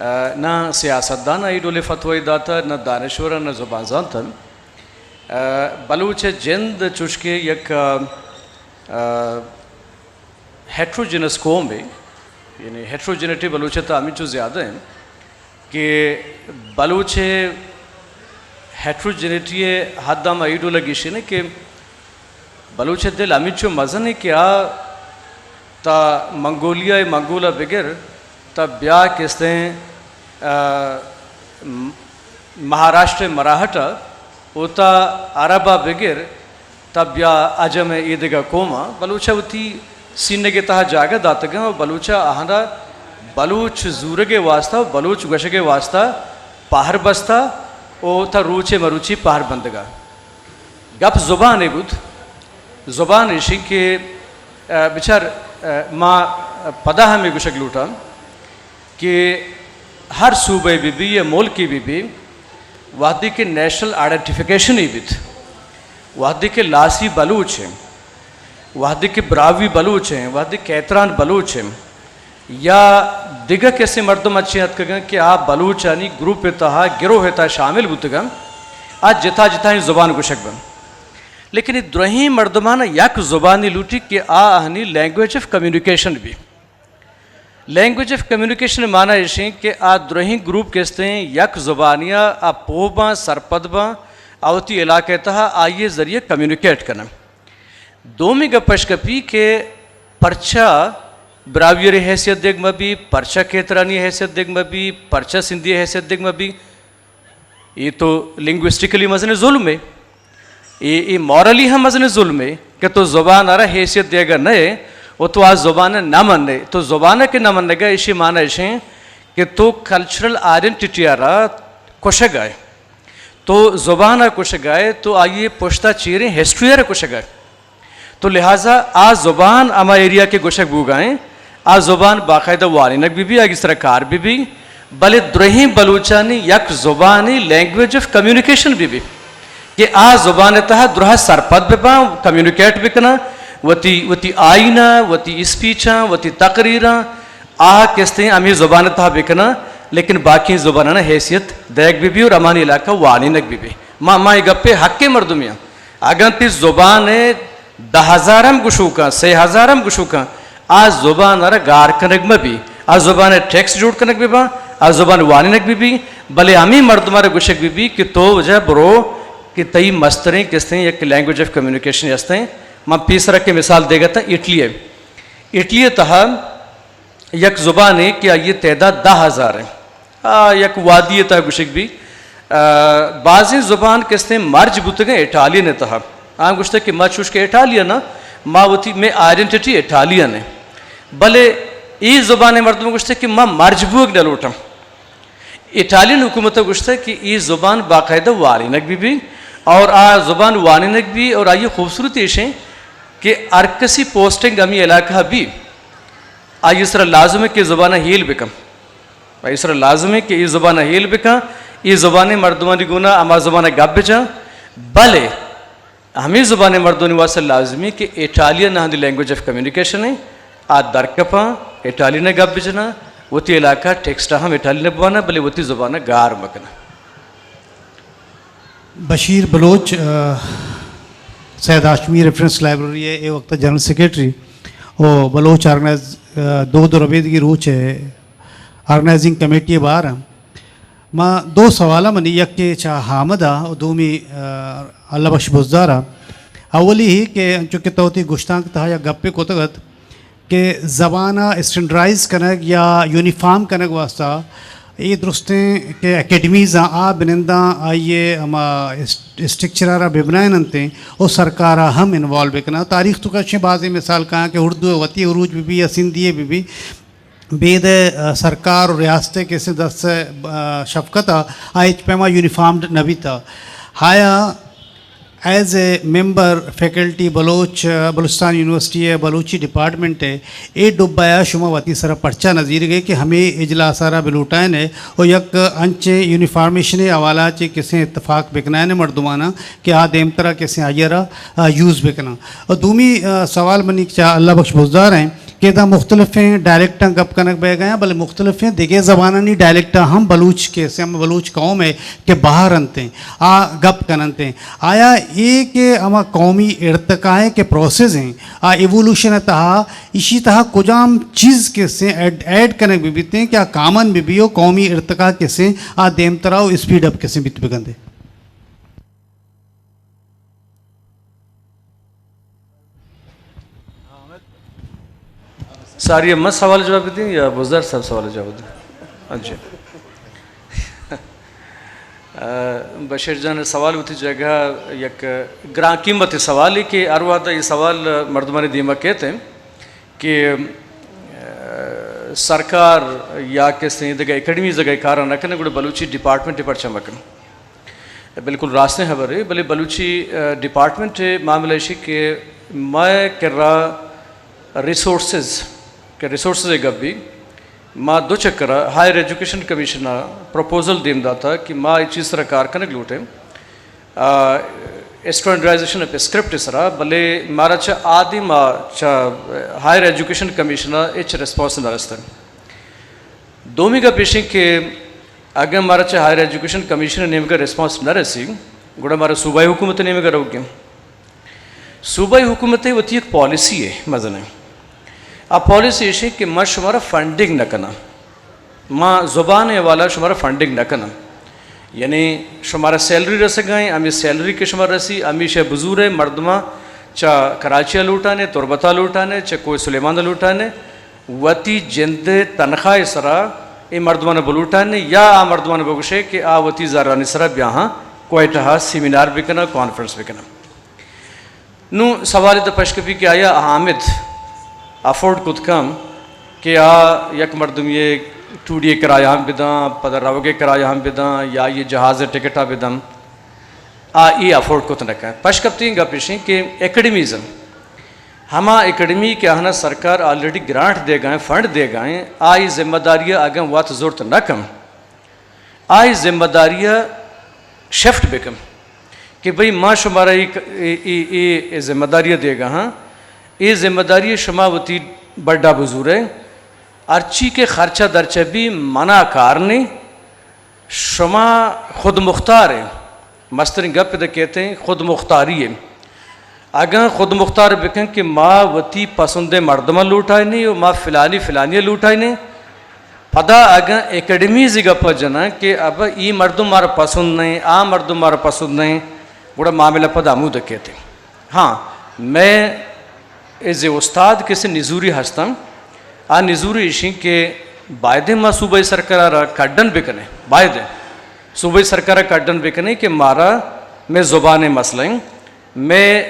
آ، نہ سیاستدان ءَ اے ڈولیں فتوی داتہ، نہ دانشور ءَ، نہ زبان زانت ءَ۔ آ، بلوچ ءِ جند چوشکہ یک، آ، آ، ہیٹروجینس قوم ءَ، یعنی ہیٹروجینیٹی بلوچ ءِ تہا ہمینچو زیادہ ایں کہ بلوچ ءِ ہیٹروجینیٹی ءِ حد ہم اے ڈول ءَ گیشین ایں کہ بلوچ ءِ دل ہمینچو مزن ایں کہ آ تا منگولیا ءِ منگول ءَ بگر تا بیا کستیں، آ، م-، مہاراشٹر ءِ مراہٹ ءَ، او تا عرب ءَ بگر تا بیا عجم ءِ اے دگہ قوماں بلوچ ءَ وتی سینگ ءِ تہا جاگہ داتگاں و بلوچ ءَ آہانا بلوچ زورگ ءِ واسطہ و بلوچ گوشگ ءِ واسطہ پہر بستہ و تا روچ ءِ مروچی پہر بندگا۔ گپ زبان ءِ بوت۔ زبان ایشی کہ، آ، بچار، آ، ما پدا ہمے گوشگ لوٹاں کہ ہر صوبہ بہ بی یا ملکے بہ بی، وہدے کہ نیشنل آئیڈینٹیفیکیشن ءَ بیت، وہدے کہ لاسی بلوچ ایں، وہدے کہ براہوئی بلوچ ایں، وہدے کیتران بلوچ ایں، یا دگہ کسے مردم اچیں اتکگاں کہ آ بلوچانی گروپ ءِ تہا، گروہ ءِ تہا شامل بوتگاں، آ جتا جتائیں زبان گوشگ بنت۔ لیکن اے درہیں مردمان یک زبانے لوٹی کہ آ آہانی لینگویج آف کمیونیکیشن بی۔ لینگویج آف کمیونیکیشن ءِ معنی ایشیں کہ آ درہیں گروپ کستیں یک زبانیا آ پوہ باں، سرپد باں، آ وتی علاقہ ءِ تہا آئی ءِ ذریعہ کمیونیکیٹ کناں۔ دومی گپ اش کپی کہ پرچا براہوئی ءَ را حیثیت دیگ مہ بی، پرچا کیترانی حیثیت دیگ مہ بی، پرچا سندھی ءِ حیثیت دیگ مہ بی؟ اے تو لنگوسٹکلی مزنیں ظلمے۔ اے، اے مورلی ہم مزنیں ظلمے کہ تو زبان ءَ را حیثیت دیگ ءَ نہ ئے و تو آ زبان ءَ نہ من ئے۔ تو زبان ءَ کہ نہ منگ ءَ، ایشی معنی ایش ایں کہ تو کلچرل آئیڈنٹیٹی ءَ را کشگ ءَ ئے، تو زبان ءَ کشگ ءَ ئے، تو آئی ءِ پشت ءَ چیریں ہسٹری ءَ را کشگ ءَ ئے۔ تو لہذا آ زبان ہما ایریا کہ گوشگ بوگ ءَ ایں، آ زبان باقاعدہ وانینگ بہ بی، آئی سرا کار بہ بی، بلے درہیں بلوچانی یک زبانے، لینگویج آف کمیونیکیشن بہ بی کہ آ زبان ءِ تہا درہ سرپد بہ باں، کمیونیکیٹ بہ کناں، وتی، وتی آئین ءَ، وتی اسپیچاں، وتی تقریراں، آ کستیں ہمے زبان ءِ تہا بہ کناں، لیکن باقی زباناں حیثیت دیگ بہ بی اور ہمانی علاقہ وانینگ بہ بی۔ ما، ما اے گپ ءِ حق ءِ مردمے آں۔ اگاں تئی زبان ءَ دہ ہزار ہم گشوکاں، سے ہزار ہم گشوکاں، آ زبان ءَ را گار کنگ مہ بی، آ زبان ءِ ٹیکسٹ جوڑ کنگ بہ باں، آ زبان وانینگ بہ بی، بلے ہمے مردم ءَ را گوشگ بہ بی کہ تو وجہ برو کہ تئی مستریں کستیں یک لینگویج آف کمیونیکیشن ہستیں۔ من پیسرا کہ مثال دیگ ءَ اتاں اٹلی ءِ۔ اٹلی ءِ تہا یک زبانے کہ آئی ءِ تعداد دہ ہزار ایں۔ آ، یک وادی ءِ تہا گوشگ بی، آ، بازیں زبان کستیں مرج بوتگیں اٹالین ءِ تہا۔ آ گوشتگ کہ ما چوش کہ اٹالین آں، ما وتی، مئے آئیڈنٹیٹی اٹالین ایں۔ بلے اے زبان ءِ مردم گوشتگ کہ ما مرج بوگ نہ لوٹاں۔ اٹالین حکومت ءَ گوشتگ کہ اے زبان باقاعدہ وانینگ بہ بی اور آ زبان وانینگ بی اور آئی ءِ خوبصورتی ایش ایں کہ ہر کسی پوسٹنگ ہمے علاقہ ءَ بی، آئی ءِ سرا لازم ایں کہ زبان ءَ ہیل بکن۔ آئی ءِ سرا لازم ایں کہ اے زبان ءَ ہیل بکن، اے زبان ءِ مردمانی گونا ہما زبان ءَ گپ بجن، بلے ہمے زبان ءِ مردمانی واسطہ لازم ایں کہ اٹالین ءَ ہندی لینگویج آف کمیونیکیشن ایں، آ درکپاں، اٹالین ءَ گپ بجناں، وتی علاقہ ٹیکسٹ ءَ ہم اٹالین ءَ بواناں، بلے وتی زبان ءَ گار مکناں۔ بشیر بلوچ، آ، سید ہاشمی ریفرنس لائبریری ءِ اے وقت ءِ جنرل سیکرٹری و بلوچ آرگنائز، آ، دود و ربیدگی روچ ءِ آرگنائزنگ کمیٹی ءِ بہر ءَ۔ ما دو سوال ءَ منی، یکے چہ حامد ءَ و دومی، آ، اللہ بخش بزدار ءَ۔ اولی ہی کہ انچو کہ تو وتی گشتانک ءِ تہا یک گپے کتگ ات، کہ زبان ءَ اسٹینڈرائز کنگ یا یونیفارم کنگ واسطہ اے درستیں کہ اکیڈمیز آں، آ بننداں آئی ءِ ہما اس-، اسٹرکچر ءَ را بہ بنائین انت و سرکار ءَ ہم انوالو بہ کناں۔ تاریخ ءِ توکا چہ بازیں مثال کایاں کہ اردو ءِ وتی عروج بہ بی یا سندھی ءِ بہ بی، بید ءَ، آ، سرکار و ریاست ءِ کسے دست ءِ، آ، شفقت ءَ آ ہچ پیما یونیفارمڈ نہ بیتہ۔ آیا ایز اے ممبر فیکلٹی بلوچ، بلوچستان یونیورسٹی ءِ بلوچی ڈیپارٹمنٹ ءِ اے ڈبہ ءَ شما وتی سرا پرچا نہ زیرگ ئے کہ ہمے اجلاس ءَ را بہ لوٹائین ئے و یک انچیں یونیفارمیشن ءِ حوالہ ءَ چہ کسیں اتفاق بکنائین ئے مردماناں کہ آ دیمترا کسیں آئی ءَ را، آ، یوز بکناں۔ و دومی، آ، سوال منی چہ اللہ بخش بزدار ءَ ایں۔ کہ ادا مختلفیں ڈائلیکٹاں گپ کنگ بئیگ ءَ آں، بلے مختلفیں دگہ زبانانی ڈائلیکٹاں ہم بلوچ کسے ہم بلوچ قوم ءِ کہ بہر انت ایں، آ گپ کن انت ایں۔ آیا اے کہ ہما قومی ارتقا ءِ کہ پروسیس ایں، آ ایوولوشن ءِ تہا، ایشی تہا کجام چیز کسے ایڈ، ایڈ کنگ بہ بیت ایں کہ آ کامن بہ بی و قومی ارتقا کسے آ دیمترا و اسپیڈ اپ کسے بیت بگندے؟ ساری، من سوال جواب دیں یا بزدار صاحب سوال جواب دیں؟ اچھا۔ آ، بشیر جان، سوال وتی جگہ یک گران قیمت سوالے کہ ہر وہد اے سوال مردمانی دیما کیت ایں کہ، آ، سرکار یا کسے دگہ اکیڈمیز اگہ کار نہ کنے گڑا بلوچی ڈیپارٹمنٹ پرچا مکن؟ بالکل راستیں خبرے، بلے بلوچی، آ، ڈیپارٹمنٹ ءِ معاملہ ایشی کہ مئے کرا ریسورسز، کہ ریسورسز ءِ گپ بی، ما دو چکر ءَ ہائر ایجوکیشن کمیشن ءَ پروپوزل دیم داتا کہ ما اے چیز سرا کار کنگ لوٹیں، آ، اسٹینڈرڈائزیشن آف اسکرپٹ سرا، بلے مارا چہ آ دیما چہ ہائر ایجوکیشن کمیشن ءَ ہچ ریسپانس نہ رستگ۔ دومی گپ ایش انت کہ اگاں مارا چہ ہائر ایجوکیشن کمیشن ءِ نیمگ ءَ ریسپانس نہ رسی، گڑا مارا صوبائی حکومت ءِ نیمگ ءَ روگ ءَ۔ صوبائی حکومت ءِ وتی یک پالیسی ءِ مزنیں۔ آ پالیسی ایش انت کہ ما شمارا فنڈنگ نہ کناں، ما زبان ءِ حوالہ شمارا فنڈنگ نہ کناں۔ یعنی شمارا سیلری رسگ ءَ ایں، ہمے سیلری کہ شما رسی، ہمیشہ بزور ءَ مردماں چہ کراچی ءَ لوٹانے، تربت ءَ لوٹانے، چہ کوہ سلیمان ءَ لوٹانے، وتی جند ءِ تنخواہ ءِ سرا اے مردمان ءَ بلوٹائین ئے یا آ مردمان ءَ بگوش ئے کہ آ وتی زرانی سرا بیاہاں کوئٹہ ءَ سیمینار بکناں، کانفرنس بکناں۔ نوں سوال تو پش کپی کہ آیا حامد افورڈ کت کم کہ آ یک مردم یہ ٹوڑی کرایہ ہم بداں، پدا روگے کرایہ ہم بداں، یا یہ جہاز ٹکٹا بداں، آ یہ افورڈ کت نہ کن۔ پش کپتیں گپ اشیں کہ اکیڈمیزم، ہما اکیڈمی کہ آہنا سرکار آلریڈی گرانٹ دے گائیں، فنڈ دے گائیں، آئی ذمہ داری اگاں وت زرت نہ کن، آئی ذمہ داری شفٹ بکن کہ بھئی ما شمارا ای، ای، ای، ای، ای ذمہ داری دے گا ہاں، ای ذمہ داری شما وتی بڈا بزورے، ہرچی کہ خرچہ درچہ بھی منا کار نہیں، شما خود مختار ہیں۔ مسترین گپ دے کہتے ہیں خود مختاری ہے۔ اگاں خود مختار بکن کہ ما وتی پسندیں مردماں لوٹائینیں و ما فلانی فلانی لوٹائینیں، پدا اگاں اکیڈمیز گپ جناں کہ اب ای مردم مارا پسند نہیں، آ مردم مارا پسند نہیں، گڑا معاملہ پدا ہمود کہتے۔ ہاں، میں ایز اے استاد کسے نزوری ہستاں، آ نزوری اشیں کہ بایدیں ما صوبہ سرکار را کڈن بکنیں، بایدیں صوبہ سرکار را کڈن بکنیں کہ مارا میں زبان مسئلہ ہیں، میں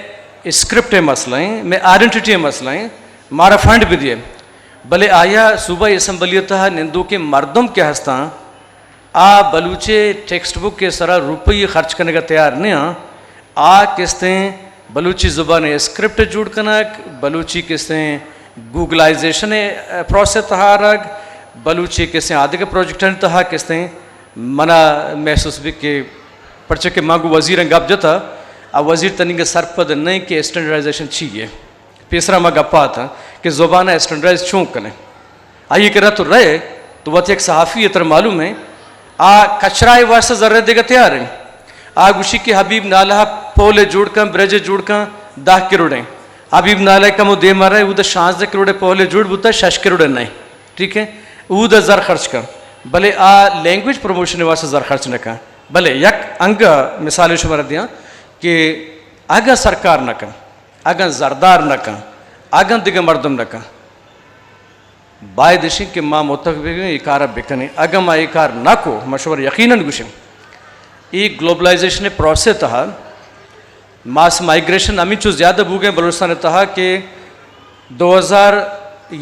اسکرپٹ مسئلہ ہیں، میں آئیڈنٹیٹی مسئلہ ہیں، مارا فنڈ بھی دیے۔ بلے آیا صوبہ اسمبلی تہا نندوکیں مردم کہ ہستاں، آ بلوچی ٹیکسٹ بک کے سرا روپی خرچ کرنے کا تیار نہیں ہاں۔ آ کستیں بلوچی زبان اسکرپٹ جوڑ کنگ، بلوچی کستیں گوگلائزیشن پروسیس تہا رگ، بلوچی کستیں آدگہ پروجیکٹن تہا کستیں منا محسوس بھی کہ پرچہ کہ ما گو وزیرن گپ جتا، آ وزیر تنیگہ سرپد نہیں کہ اسٹینڈرڈائزیشن چی ہے۔ پیسرا ما گپا اتاں کہ زبان اسٹینڈرڈائز چون کنیں۔ آئی کرا تو رہے تو وت یک صحافی ہے، تر معلوم ہے، آ کچرائے واسطہ ذرے دیگا تیار ہیں۔ آ گوشی کہ حبیب نالہ پول جوڑ کن، برج جوڑ کن، دہ کروڑ ہیں۔ حبیب نالہ کمو دیما رہے، اود شانزدہ کروڑ پول جوڑ بوتا، شش کروڑ نہیں۔ ٹھیک ہے، اود زر خرچ کن، بلے آ لینگویج پروموشن واسطہ زر خرچ نہ کن۔ بلے یک انگہ مثال شمارا دیاں کہ اگاں سرکار نہ کن، اگاں زردار نہ کن، اگاں دگہ مردم نہ کن، باید اشیں کہ ما متفق ببیں، اے کار بکنیں۔ اگاں ما اے کار نہ کو، ما شمار یقیناً گوشیں، اے گلوبلائزیشن پروسیس تہا ماس مائیگریشن ہمینچو زیادہ بوگیں بلوچستان تہا کہ دو ہزار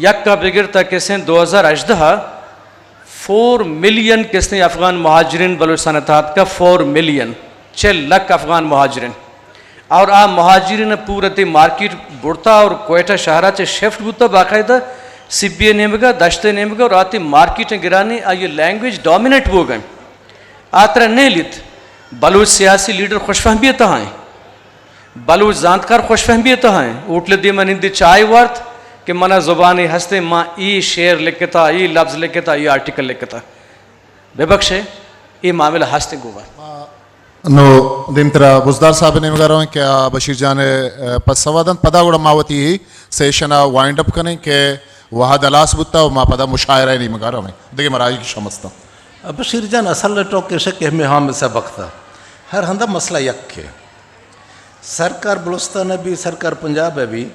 یک کا بگر تا کسیں دو ہزار ہژدہ فور ملین کسیں افغان مہاجرین بلوچستان تہا آتکا، فور ملین، چل لکھ افغان مہاجرین۔ اور آ مہاجرین پورا تی مارکیٹ بڑتا اور کوئٹہ شہرا چہ شفٹ بوتا، باقاعدہ سبی نیمگا، دشت نیمگا اور آتی مارکیٹ گرانی، آئی لینگویج ڈومینیٹ بوگئے۔ آ ترا نیلیت۔ بلوچ سیاسی لیڈر خوش فہمی تہا ہیں، بلوچ زانتکار خوش فہمی تہا ہیں۔ ہوٹل دیما نندی چائے وارت کہ منا زبانی ہستے، ما ای شعر لکھتا، ای لفظ لکھتا، ای آرٹیکل لکھتا۔ ببخشے، اے معاملہ ہست گوبر۔ نو دیمترا بزدار صاحب نیمگا رویں کہ آ بشیر جان ء پسوا دنت، پدا گڑا ما وتی سیشن ء وائنڈ اپ کنیں کہ وہد ہلاس بوتا و ما پدا مشاعرہ نیمگا رویں۔ دگہ مرائی کی شمستاں۔ بشیر جان، اصل ٹاک ایش کہ ہمیں ہم سبق تھا، ہر ہندا مسئلہ یک ہے۔ سرکار بلوچستان ء بھی، سرکار پنجاب ء بھی،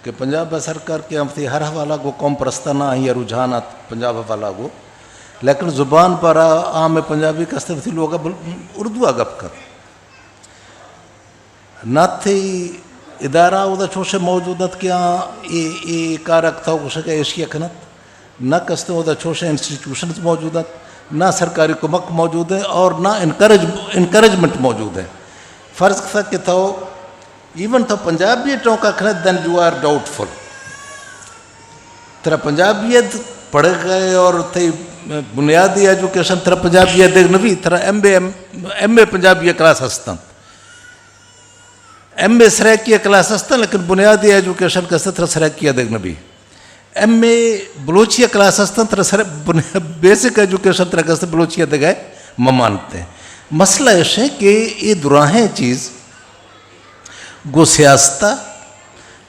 کہ پنجاب ء سرکار کہ ہم وتی ہر حوالہ گو قوم پرستانہ آئی ء رجحانات پنجاب حوالہ گو، لیکن زبان پر عام پنجابی کستے وتی لوگ ء بل-، اردو ء گپ کن۔ نہ تئی ادارہ اودا چوشے موجود ات کہ آ اے، اے کارک تھا گوشگ ء ایشی ء کنت۔ نہ کستیں اودا چوشیں انسٹیٹیوشنز موجود انت، نہ سرکاری کمک موجود ہے اور نہ انکریج، انکریجمنٹ موجود ہے۔ فرض کثا کہ تو، ایون تو پنجابی ٹونکا کھنے، then you are doubtful۔ ترا پنجابی اد پڑھے گئے اور تئی بنیادی ایجوکیشن ترا پنجابی اد دیکھ نبی، ترا ایم اے، ایم، ایم اے پنجابی کلاس ہستن۔ ایم اے سرائیکی ء کلاس است، لیکن بنیادی ایجوکیشن کسے ترا سرائیکی ء دگ نہ بی۔ ایم اے بلوچی ء کلاس است، ترا سر-، بن-، بیسک ایجوکیشن ترا کسے بلوچی ء دگ ء مہ مانتے۔ مسئلہ ایش ہے کہ اے دراہیں چیز گو سیاست ء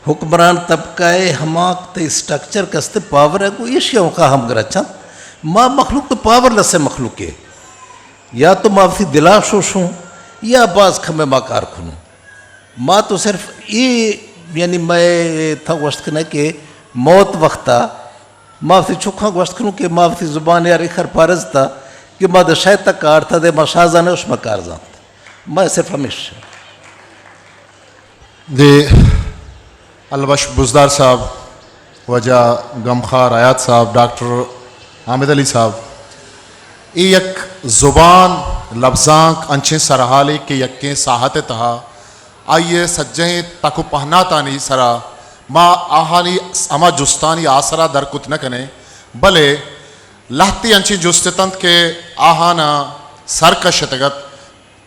حکمران طبقہ ء ہما تئی اسٹرکچر کستے پاور ء گو ایشی ء اوکا ہم گرچاں۔ ما مخلوق تو پاور لیس مخلوق ہے۔ یا تو ما وتی دلا شوشوں یا باز کمے ما کار کنوں۔ ما تو صرف اے، یعنی مئے تھا گوشت کنے کہ موت وختا ما وتی چکاں گوشت کنوں کہ ما وتی زبان یار اخر پارزتا کہ ما دے شاید تک کارتا دے ما شاہ زانے اش ما کار زانت۔ ما صرف ہمیش۔ دے البش بزدار صاحب، واجہ غمخوار حیات صاحب، ڈاکٹر حامد علی صاحب، اے یک زبان، لبزانک انچیں سرحالے کہ یکیں ساہت ءِ تہا آئی ءِ سجہیں تک و پہناتانی سرا ما آہانی ہما جستانی آسرا در کت نہ کنیں، بلے لہتے انچیں جست اتنت کہ آہاناں سر کشتگ ات۔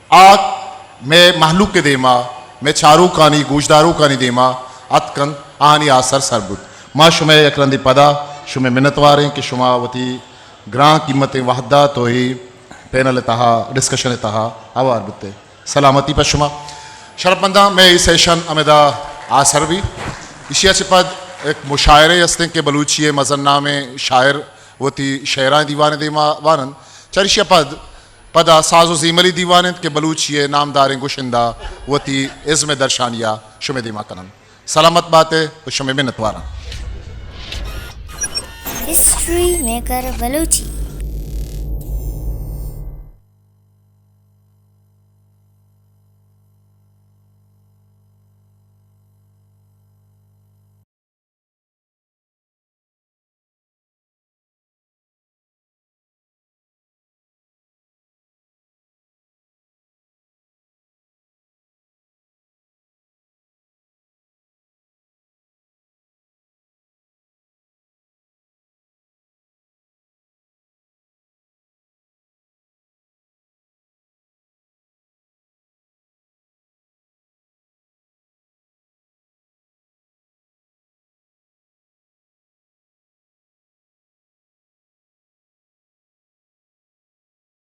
آ مئے مہلوک ءِ دیما، مئے چاروکانی، گوشداروکانی دیما اتک انت، آہانی آسر سر بوت۔ ما شمئے یک رندے پدا شمئے منتوار ایں کہ شما وتی گران قیمتیں وہد دات و اے پینل ءِ تہا، ڈسکشن ءِ تہا ہوار بوتے۔ سلامتی پہ شما۔ شرپمنداں، مئے اے سیشن ہمدا آسر بی۔ ایشی ءَ چہ پد یک مشاعرے ہستیں کہ بلوچی ءِ مزن نامیں شاعر وتی شعرانی دیوان ءِ دیما واننت۔ چریشی ءَ پد پدا ساز و زیملی دیوان انت کہ بلوچی ءِ نامداریں گشندہ وتی ازم ءِ درشانی ءَ شمئے دیما کننت۔ سلامت بات ئے و شمئے منتواراں۔ ہسٹری میکر بلوچی۔